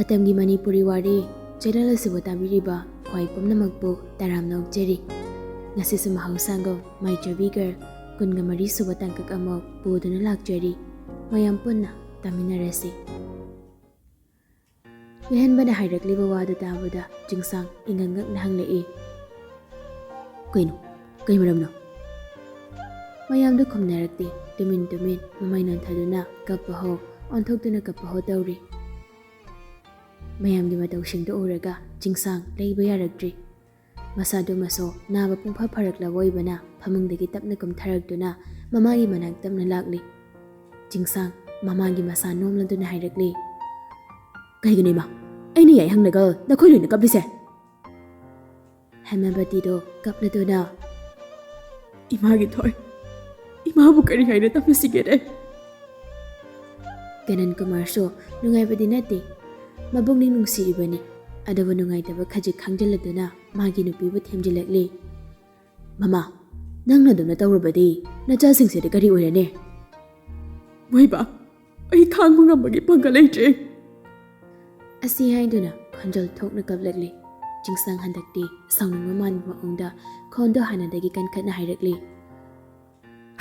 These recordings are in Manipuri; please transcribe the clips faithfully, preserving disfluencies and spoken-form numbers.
ꯃꯇꯝꯒꯤ ꯃꯅꯤꯄꯨꯔꯤ ꯋꯥꯔꯤ ꯆꯦꯅꯦꯜ ꯑꯁꯤꯕꯨ ꯇꯥꯕꯤꯔꯤꯕ ꯈ꯭ꯋꯥꯏ ꯄꯨꯝꯅꯃꯛꯄꯨ ꯇꯔꯥꯝꯅ ꯑꯣꯛꯆꯔꯤ꯫ ꯉꯁꯤꯁꯨ ꯃꯍꯧꯁꯥꯒꯨꯝ ꯃꯥꯏꯆꯕꯤ ꯒꯔꯜ ꯀꯨꯟꯒ ꯃꯔꯤ ꯁꯨꯕ ꯇꯥꯡꯀꯛ ꯑꯃ ꯄꯨꯗꯨꯅ ꯂꯥꯛꯆꯔꯤ꯫ ꯃꯌꯥꯝ ꯄꯨꯟꯅ ꯇꯥꯃꯤꯟꯅꯔꯁꯤ꯫ ꯌꯨꯍꯦꯟꯕꯅ ꯍꯥꯏꯔꯛꯂꯤꯕ ꯋꯥꯗꯨ ꯇꯥꯕꯗ ꯆꯤꯡꯁꯥꯡ ꯏꯉꯛ ꯉꯛꯅ ꯍꯪꯂꯛꯏ, "ꯀꯩꯅꯣ? ꯀꯩ ꯃꯔꯝꯅꯣ?" ꯃꯌꯥꯝꯗꯨ ꯈꯨꯝꯅꯔꯛꯇꯦ꯫ ꯇꯨꯃꯤꯟ ꯇꯨꯃꯤꯟ ꯃꯃꯩ ꯅꯣꯟꯊꯗꯨꯅ ꯀꯞꯄ ꯍꯧ, ꯑꯣꯟꯊꯣꯛꯇꯨꯅ ꯀꯞꯄ ꯍꯧ ꯇꯧꯔꯤ꯫ ꯃꯌꯥꯝꯒꯤ ꯃꯇꯧꯁꯤꯡꯗꯨ ꯎꯔꯒ ꯆꯤꯡꯁꯥꯡ ꯂꯩꯕ ꯌꯥꯔꯛꯇ꯭ꯔꯤ꯫ ꯃꯁꯥꯗꯨꯃꯁꯨ ꯅꯥꯕ ꯄꯨꯡꯐ ꯐꯔꯛꯂꯕ ꯑꯣꯏꯕꯅ ꯐꯃꯨꯡꯗꯒꯤ ꯇꯞꯅ ꯀꯨꯝꯊꯔꯛꯇꯨꯅ ꯃꯃꯥꯒꯤ ꯃꯅꯥꯛ ꯇꯞꯅ ꯂꯥꯛꯂꯤ꯫ ꯆꯤꯡꯁꯥꯡ ꯃꯃꯥꯒꯤ ꯃꯁꯥ ꯅꯣꯝꯂꯗꯨꯅ ꯍꯥꯏꯔꯛꯂꯤ, "ꯀꯩꯒꯤꯅꯣ ꯏꯃꯥ? ꯑꯩꯅ ꯌꯥꯏ ꯍꯪꯂꯒ ꯅꯈꯣꯏ ꯂꯣꯏꯅ ꯀꯞꯂꯤꯁꯦ?" ꯍꯦꯃꯥꯕꯇꯤꯗꯣ ꯀꯞꯂꯗꯨꯅ, "ꯏꯃꯥꯒꯤ ꯊꯣꯏ, ꯏꯃꯥꯕꯨ ꯀꯔꯤ ꯍꯥꯏꯅ ꯇꯝꯅꯁꯤꯒꯦꯅꯦ?" ꯀꯅꯟ ꯀꯨꯃꯥꯔꯁꯨ ꯅꯨꯡꯉꯥꯏꯕꯗꯤ ꯅꯠꯇꯦ꯫ ꯃꯕꯨꯛꯅꯤꯡ ꯅꯨꯡꯁꯤꯔꯤꯕꯅꯤ꯫ ꯑꯗꯨꯕꯨ ꯅꯨꯡꯉꯥꯏꯇꯕ ꯈꯖꯤꯛ ꯈꯪꯖꯤꯜꯂꯗꯨꯅ ꯃꯥꯒꯤ ꯅꯨꯄꯤꯕꯨ ꯊꯦꯝꯖꯤꯜꯂꯛꯂꯤ꯫ "ꯃꯃꯥ, ꯅꯪꯅ ꯑꯗꯨꯝꯅ ꯇꯧꯔꯕꯗꯤ ꯅꯆꯥꯁꯤꯡꯁꯤꯗꯤ ꯀꯔꯤ ꯑꯣꯏꯔꯅꯤ?" "ꯃꯣꯏꯕꯥ, ꯑꯩ ꯈꯥꯡꯕ ꯉꯝꯕꯒꯤ ꯄꯥꯡꯒꯜ ꯂꯩꯇ꯭ꯔꯦ" ꯑꯁꯤ ꯍꯥꯏꯗꯨꯅ ꯈꯣꯟꯖꯦꯜ ꯊꯣꯛꯅ ꯀꯞꯂꯛꯂꯤ꯫ ꯆꯤꯡꯁꯥꯡ ꯍꯟꯗꯛꯇꯤ ꯁꯥꯎꯅꯤꯡꯕ ꯃꯥꯟꯕ ꯃꯑꯣꯡꯗ ꯈꯣꯟꯗꯣ ꯍꯥꯟꯅꯗꯒꯤ ꯀꯟꯈꯠꯅ ꯍꯥꯏꯔꯛꯂꯤ꯫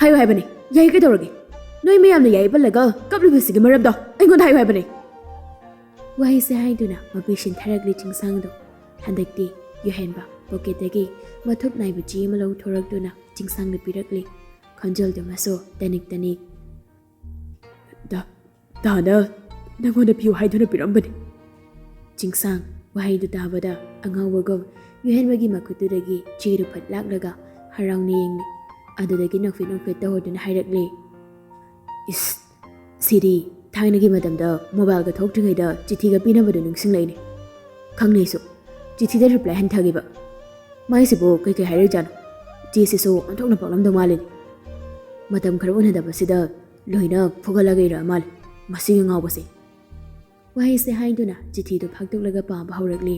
"ꯍꯥꯏꯌꯨ ꯍꯥꯏꯕꯅꯤ, ꯌꯥꯏ ꯀꯩꯗꯧꯔꯒꯦ? ꯅꯣꯏ ꯃꯌꯥꯝꯅ ꯌꯥꯏ ꯄꯜꯂꯒ ꯀꯞꯂꯤꯕꯁꯤꯒꯤ ꯃꯔꯝꯗꯣ ꯑꯩꯉꯣꯟꯗ ꯍꯥꯏꯌꯨ ꯍꯥꯏꯕꯅꯤ!" ꯋꯥꯍꯩꯁꯦ ꯍꯥꯏꯗꯨꯅ ꯃꯄꯤ ꯁꯤꯟꯊꯔꯛꯂꯤ ꯆꯤꯡꯁꯥꯡꯗꯣ꯫ ꯍꯟꯗꯛꯇꯤ ꯌꯨꯍꯦꯟꯕ ꯄꯣꯀꯦꯠꯇꯒꯤ ꯃꯊꯨꯞ ꯅꯥꯏꯕ ꯆꯦ ꯑꯃ ꯂꯧꯊꯣꯔꯛꯇꯨꯅ ꯆꯤꯡꯁꯥꯡꯗ ꯄꯤꯔꯛꯂꯤ꯫ ꯈꯣꯟꯖꯦꯜꯗꯨꯃꯁꯨ ꯇꯅꯤꯛ ꯇꯅꯤꯛ꯫ "ꯗꯥ, ꯗꯥꯅ ꯅꯪꯉꯣꯟꯗ ꯄꯤꯌꯨ ꯍꯥꯏꯗꯨꯅ ꯄꯤꯔꯝꯕꯅꯤ꯫" ꯆꯤꯡꯁꯥꯡ ꯋꯥꯍꯩꯗꯨ ꯇꯥꯕꯗ ꯑꯉꯥꯎꯕꯒꯨꯝ ꯌꯨꯍꯦꯟꯕꯒꯤ ꯃꯈꯨꯠꯇꯨꯗꯒꯤ ꯆꯦꯗꯨ ꯐꯠ ꯂꯥꯛꯂꯒ ꯍꯔꯥꯎꯅ ꯌꯦꯡꯂꯤ꯫ ꯑꯗꯨꯗꯒꯤ ꯅꯣꯛꯐꯦꯠ ꯅꯣꯛꯐꯦꯠ ꯇꯧꯔꯗꯨꯅ ꯍꯥꯏꯔꯛꯂꯤ, "ꯏꯁ, ꯁꯤꯗꯤ ꯊꯥꯏꯅꯒꯤ ꯃꯇꯝꯗ ꯃꯣꯕꯥꯏꯜꯒ ꯊꯣꯛꯇ꯭ꯔꯤꯉꯩꯗ ꯆꯤꯊꯤꯒ ꯄꯤꯅꯕꯗꯨ ꯅꯤꯡꯁꯤꯡꯂꯛꯏꯅꯦ꯫ ꯈꯪꯅꯩꯁꯨ, ꯆꯤꯊꯤꯗ ꯔꯤꯄ꯭ꯂꯥꯏ ꯍꯟꯊꯈꯤꯕ꯫ ꯃꯥꯏꯁꯤꯕꯨ ꯀꯩꯀꯩ ꯍꯥꯏꯔꯛꯏꯖꯥꯠꯅꯣ? ꯆꯦꯁꯤꯁꯨ ꯑꯣꯟꯊꯣꯛꯅ ꯄꯥꯛꯂꯝꯗꯧ ꯃꯥꯜꯂꯤꯅꯦ꯫ ꯃꯇꯝ ꯈꯔ ꯎꯅꯗꯕꯁꯤꯗ ꯂꯣꯏꯅ ꯐꯨꯒꯠꯂꯒ ꯏꯔꯛꯑ ꯃꯥꯜꯂꯦ, ꯃꯁꯤꯒꯤ ꯉꯥꯎꯕꯁꯦ꯫" ꯋꯥꯍꯩꯁꯦ ꯍꯥꯏꯗꯨꯅ ꯆꯤꯊꯤꯗꯨ ꯐꯥꯛꯇꯣꯛꯂꯒ ꯄꯥꯕ ꯍꯧꯔꯛꯂꯤ꯫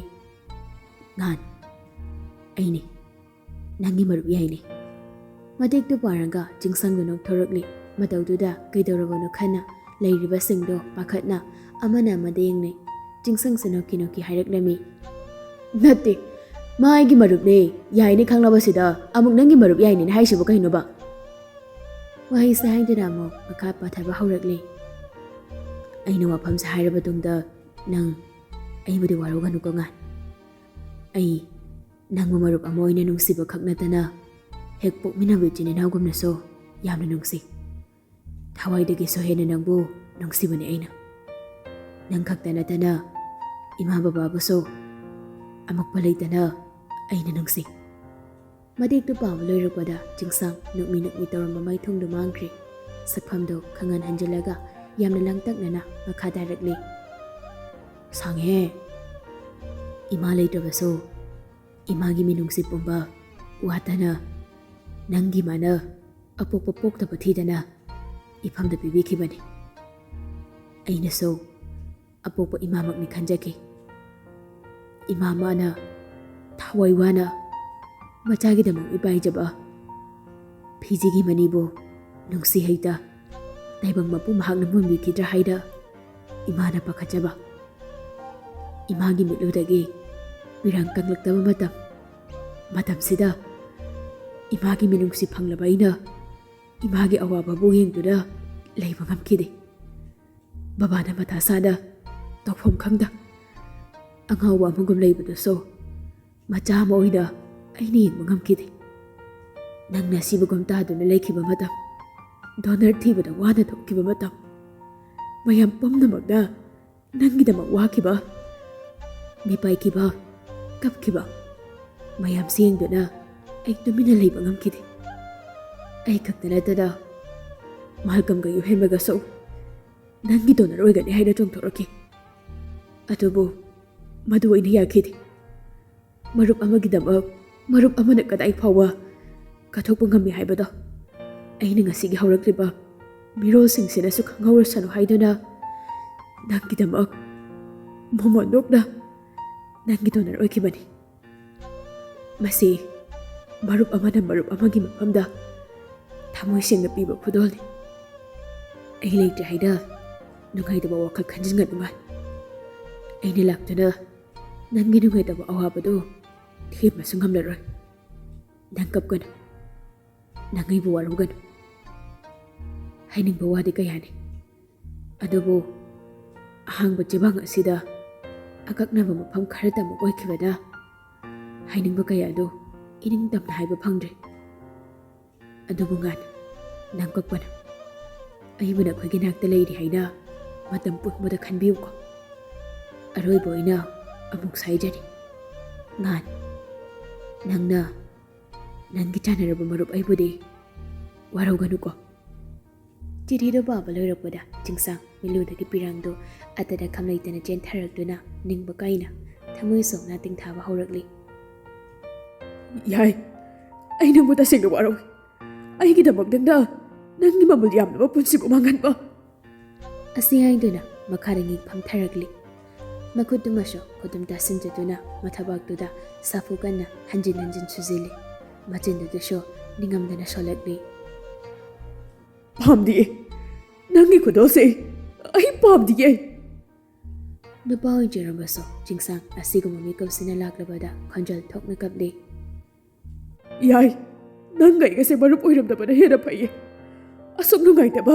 "ꯉꯍꯥꯟ ꯑꯩꯅꯦ, ꯅꯪꯒꯤ ꯃꯔꯨꯞ ꯌꯥꯏꯅꯦ꯫" ꯃꯇꯦꯛꯇꯨ ꯄꯥꯔꯒ ꯆꯤꯡꯁꯥꯡꯗꯨ ꯅꯣꯛꯊꯣꯔꯛꯂꯤ꯫ ꯃꯇꯧꯗꯨꯗ ꯀꯩꯗꯧꯔꯕꯅꯣ ꯈꯟꯅ ꯂꯩꯔꯤꯕꯁꯤꯡꯗꯣ ꯄꯥꯈꯠꯅ ꯑꯃꯅ ꯑꯃꯗ ꯌꯦꯡꯅꯩ꯫ ꯆꯤꯡꯁꯪꯁꯨ ꯅꯣꯛꯀꯤ ꯅꯣꯛꯀꯤ ꯍꯥꯏꯔꯛꯂꯝꯃꯤ꯫ "ꯅꯠꯇꯦ, ꯃꯥ ꯑꯩꯒꯤ ꯃꯔꯨꯞꯅꯦ, ꯌꯥꯏꯅꯦ ꯈꯪꯂꯕꯁꯤꯗ ꯑꯃꯨꯛ ꯅꯪꯒꯤ ꯃꯔꯨꯞ ꯌꯥꯏꯅꯦꯅ ꯍꯥꯏꯁꯤꯕꯨ ꯀꯩꯅꯣꯕ?" ꯋꯥꯍꯩꯁꯦ ꯍꯥꯏꯗꯨꯅ ꯑꯃꯨꯛ ꯃꯈꯥ ꯄꯥꯊꯕ ꯍꯧꯔꯛꯂꯤ꯫ ꯑꯩꯅ ꯋꯥꯐꯝꯁꯦ ꯍꯥꯏꯔꯕ ꯇꯨꯡꯗ ꯅꯪ ꯑꯩꯕꯨꯗꯤ ꯋꯥꯔꯧꯒꯅꯨꯀꯣ ꯉꯥꯟ꯫ ꯑꯩ ꯅꯪꯕꯨ ꯃꯔꯨꯞ ꯑꯃ ꯑꯣꯏꯅ ꯅꯨꯡꯁꯤꯕ ꯈꯛ ꯅꯠꯇꯅ ꯍꯦꯛ ꯄꯣꯛꯃꯤꯟꯅꯕ ꯏꯆꯤꯟ ꯏꯅꯥꯎꯒꯨꯝꯅꯁꯨ ꯌꯥꯝꯅ ꯅꯨꯡꯁꯤ꯫ ꯊꯋꯥꯏꯗꯒꯤꯁꯨ ꯍꯦꯟꯅ ꯅꯪꯕꯨ ꯅꯨꯡꯁꯤꯕꯅꯤ ꯑꯩꯅ꯫ ꯅꯪ ꯈꯛꯇ ꯅꯠꯇꯅ ꯏꯃꯥ ꯕꯕꯥꯕꯨꯁꯨ ꯑꯃꯛꯄ ꯂꯩꯇꯅ ꯑꯩꯅ ꯅꯨꯡꯁꯤ꯫ ꯃꯇꯦꯛꯇꯨ ꯄꯥꯕ ꯂꯣꯏꯔꯛꯄꯗ ꯆꯤꯡꯁꯥꯡ ꯅꯣꯛꯃꯤ ꯅꯣꯛꯃꯤ ꯇꯧꯔꯝꯕ ꯃꯥꯏꯊꯣꯡꯗꯨ ꯃꯥꯡꯈ꯭ꯔꯦ꯫ ꯁꯛꯐꯝꯗꯨ ꯈꯪꯍꯟ ꯍꯟꯖꯤꯜꯂꯒ ꯌꯥꯝꯅ ꯂꯥꯡꯇꯛꯅꯅ ꯃꯈꯥ ꯇꯥꯔꯛꯂꯤ꯫ ꯁꯥꯡꯍꯦ, ꯏꯃꯥ ꯂꯩꯇ꯭ꯔꯕꯁꯨ ꯏꯃꯥꯒꯤ ꯃꯤꯅꯨꯡꯁꯤ ꯄꯨꯝꯕ ꯋꯥꯠꯇꯅ ꯅꯪꯒꯤ ꯃꯥꯅ ꯑꯄꯣꯛꯄ ꯄꯣꯛꯇꯕ ꯊꯤꯗꯅ ꯏꯐꯝꯗ ꯄꯤꯕꯤꯈꯤꯕꯅꯤ꯫ ꯑꯩꯅꯁꯨ ꯑꯄꯣꯛꯄ ꯏꯃꯥꯃꯛꯅꯤ ꯈꯟꯖꯈꯤ꯫ ꯏꯃꯥ ꯃꯥꯅ ꯊꯋꯥꯏ ꯋꯥꯅ ꯃꯆꯥꯒꯤꯗꯃꯛ ꯏꯄꯥꯏꯖꯕ ꯐꯤꯖꯤꯒꯤ ꯃꯅꯤꯕꯨ ꯅꯨꯡꯁꯤ ꯍꯩꯇ ꯇꯥꯏꯕꯪ ꯃꯄꯨ ꯃꯍꯥꯛꯅ ꯃꯨꯟꯕꯤꯈꯤꯗ꯭ꯔꯥ ꯍꯥꯏꯅ ꯏꯃꯥꯅ ꯄꯥꯈꯠꯆꯕ꯫ ꯏꯃꯥꯒꯤ ꯃꯤꯠꯂꯨꯗꯒꯤ ꯄꯤꯔꯥꯡ ꯀꯪꯂꯛꯇꯕ ꯃꯇꯝ, ꯃꯇꯝꯁꯤꯗ ꯏꯃꯥꯒꯤ ꯃꯤꯅꯨꯡꯁꯤ ꯐꯪꯂꯕ ꯑꯩꯅ ꯏꯃꯥꯒꯤ ꯑꯋꯥꯕꯕꯨ ꯌꯦꯡꯗꯨꯅ ꯂꯩꯕ ꯉꯝꯈꯤꯗꯦ꯫ ꯕꯕꯥꯅ ꯃꯊꯥ ꯁꯥꯅ ꯇꯧꯐꯝ ꯈꯪꯗ ꯑꯉꯥꯎꯕ ꯑꯃꯒꯨꯝ ꯂꯩꯕꯗꯨꯁꯨ ꯃꯆꯥ ꯑꯃ ꯑꯣꯏꯅ ꯑꯩꯅ ꯌꯦꯡꯕ ꯉꯝꯈꯤꯗꯦ꯫ ꯅꯪꯅ ꯑꯁꯤꯕꯒꯨꯝ ꯇꯥꯗꯨꯅ ꯂꯩꯈꯤꯕ ꯃꯇꯝ, ꯗꯣꯅꯔ ꯊꯤꯕꯗ ꯋꯥꯅ ꯊꯣꯛꯈꯤꯕ ꯃꯇꯝ, ꯃꯌꯥꯝ ꯄꯨꯝꯅꯃꯛꯅ ꯅꯪꯒꯤꯗꯃꯛ ꯋꯥꯈꯤꯕ, ꯃꯤꯄꯥꯏꯈꯤꯕ, ꯀꯞꯈꯤꯕ ꯃꯌꯥꯝꯁꯤ ꯌꯦꯡꯗꯨꯅ ꯑꯩ ꯇꯨꯃꯤꯟꯅ ꯂꯩꯕ ꯉꯝꯈꯤꯗꯦ꯫ ꯑꯩ ꯈꯛꯇ ꯅꯠꯇꯅ ꯃꯥꯜꯀꯝꯒ ꯌꯨꯍꯦꯟꯕꯒꯁꯨ ꯅꯪꯒꯤ ꯗꯣꯅꯔ ꯑꯣꯏꯒꯅꯤ ꯍꯥꯏꯅ ꯆꯣꯡꯊꯣꯔꯛꯈꯤ꯫ ꯑꯗꯨꯕꯨ ꯃꯗꯨ ꯑꯩꯅ ꯌꯥꯈꯤꯗꯦ꯫ ꯃꯔꯨꯞ ꯑꯃꯒꯤꯗꯃꯛ ꯃꯔꯨꯞ ꯑꯃꯅ ꯀꯗꯥꯏ ꯐꯥꯎꯕ ꯀꯠꯊꯣꯛꯄ ꯉꯝꯃꯤ ꯍꯥꯏꯕꯗꯣ ꯑꯩꯅ ꯉꯁꯤꯒꯤ ꯍꯧꯔꯛꯂꯤꯕ ꯃꯤꯔꯣꯜꯁꯤꯡꯁꯤꯅꯁꯨ ꯈꯪꯍꯧꯔꯁꯅꯨ ꯍꯥꯏꯗꯨꯅ ꯅꯪꯒꯤꯗꯃꯛ ꯃꯣꯃꯣꯟ ꯅꯣꯛꯅ ꯅꯪꯒꯤ ꯗꯣꯅꯔ ꯑꯣꯏꯈꯤꯕꯅꯤ꯫ ꯃꯁꯤ ꯃꯔꯨꯞ ꯑꯃꯅ ꯃꯔꯨꯞ ꯑꯃꯒꯤ ꯃꯐꯝꯗ ꯊꯃꯣꯏ ꯁꯦꯡꯅ ꯄꯤꯕ ꯈꯨꯗꯣꯜꯅꯤ꯫ ꯑꯩ ꯂꯩꯇ꯭ꯔꯦ ꯍꯥꯏꯅ ꯅꯨꯡꯉꯥꯏꯇꯕ ꯋꯥꯈꯜ ꯈꯟꯖꯤꯟꯒꯅꯨ ꯃꯥ꯫ ꯑꯩꯅ ꯂꯥꯛꯇꯨꯅ ꯅꯪꯒꯤ ꯅꯨꯡꯉꯥꯏꯇꯕ ꯑꯋꯥꯕꯗꯣ ꯊꯦꯝꯕꯁꯨ ꯉꯝꯂꯔꯣꯏ꯫ ꯅꯪ ꯀꯞꯀꯅꯨ꯫ ꯅꯪ ꯑꯩꯕꯨ ꯋꯥꯔꯧꯒꯅꯨ꯫ ꯍꯥꯏꯅꯤꯡꯕ ꯋꯥꯗꯤ ꯀꯌꯥꯅꯤ꯫ ꯑꯗꯨꯕꯨ ꯑꯍꯥꯡꯕ ꯆꯦꯕꯥꯡ ꯑꯁꯤꯗ ꯑꯀꯛꯅꯕ ꯃꯐꯝ ꯈꯔꯇꯃꯛ ꯑꯣꯏꯈꯤꯕꯗ ꯍꯥꯏꯅꯤꯡꯕ ꯀꯌꯥ ꯑꯗꯨ ꯏꯅꯤꯡ ꯇꯝꯅ ꯍꯥꯏꯕ ꯐꯪꯗ꯭ꯔꯦ꯫ ꯑꯗꯨꯕꯨ ꯉꯥꯟ, ꯅꯪ ꯀꯞꯀꯅꯨ꯫ ꯑꯩꯕꯨ ꯅꯈꯣꯏꯒꯤ ꯅꯥꯛꯇ ꯂꯩꯔꯤ ꯍꯥꯏꯅ ꯃꯇꯝ ꯄꯨꯝꯕꯗ ꯈꯟꯕꯤꯌꯨꯀꯣ꯫ ꯑꯔꯣꯏꯕ ꯑꯣꯏꯅ ꯑꯃꯨꯛ ꯍꯥꯏꯖꯔꯤ, ꯉꯥꯟ, ꯅꯪꯅ ꯅꯪꯒꯤ ꯆꯥꯟꯅꯔꯕ ꯃꯔꯨꯞ ꯑꯩꯕꯨꯗꯤ ꯋꯥꯔꯧꯒꯅꯨꯀꯣ꯫ ꯆꯤꯊꯤꯗꯨ ꯄꯥꯕ ꯂꯣꯏꯔꯛꯄꯗ ꯆꯤꯡꯁꯥꯡ ꯃꯤꯠꯂꯨꯗꯒꯤ ꯄꯤꯔꯥꯡꯗꯨ ꯑꯇꯗ ꯈꯝ ꯂꯩꯇꯅ ꯆꯦꯟꯊꯔꯛꯇꯨꯅ ꯅꯤꯡꯕ ꯀꯥꯏꯅ ꯊꯃꯣꯏ ꯁꯣꯛꯅ ꯇꯤꯡꯊꯥꯕ ꯍꯧꯔꯛꯂꯤ꯫ ꯌꯥꯏ, ꯑꯩ ꯅꯪꯕꯨ ꯇꯁꯦꯡꯅ ꯋꯥꯔꯧꯏ꯫ ꯑꯩꯒꯤꯗꯃꯛ ꯅꯪꯅ ꯅꯪꯒꯤ ꯃꯃꯜ ꯌꯥꯝꯂꯕ ꯄꯨꯟꯁꯤꯕꯨ ꯃꯥꯡꯍꯟꯕ꯫ ꯑꯁꯤ ꯍꯥꯏꯗꯨꯅ ꯃꯈꯥꯗ ꯉꯤꯛ ꯐꯝꯊꯔꯛꯂꯤ꯫ ꯃꯈꯨꯠꯇꯨꯃꯁꯨ ꯈꯨꯗꯨꯝ ꯇꯥꯁꯤꯟꯖꯗꯨꯅ ꯃꯊꯕꯥꯛꯇꯨꯗ ꯁꯥꯐꯨ ꯀꯟꯅ ꯍꯟꯖꯤꯟ ꯍꯟꯖꯤꯟ ꯁꯨꯖꯤꯜꯂꯤ꯫ ꯃꯆꯤꯟꯗꯨꯗꯁꯨ ꯅꯤꯡꯉꯝꯗꯅ ꯁꯣꯜꯂꯛꯂꯤ꯫ ꯄꯥꯝꯗꯤꯌꯦ꯫ ꯅꯪꯒꯤ ꯈꯨꯗꯣꯜꯁꯦ ꯑꯩ ꯄꯥꯝꯗꯤꯌꯦ꯫ ꯅꯨꯄꯥ ꯑꯣꯏꯖꯔꯕꯁꯨ ꯆꯤꯡꯁꯥꯡ ꯑꯁꯤꯒꯨꯝꯕ ꯃꯤꯀꯨꯞꯁꯤꯅ ꯂꯥꯛꯂꯕꯗ ꯈꯣꯟꯖꯦꯜ ꯊꯣꯛꯅ ꯀꯞꯂꯤ꯫ ꯌꯥꯏ, ꯅꯪꯒ ꯑꯩꯒꯁꯦ ꯃꯔꯨꯞ ꯑꯣꯏꯔꯝꯗꯕꯅ ꯍꯦꯟꯅ ꯐꯩꯌꯦ꯫ ꯑꯁꯨꯛ ꯅꯨꯡꯉꯥꯏꯇꯕ,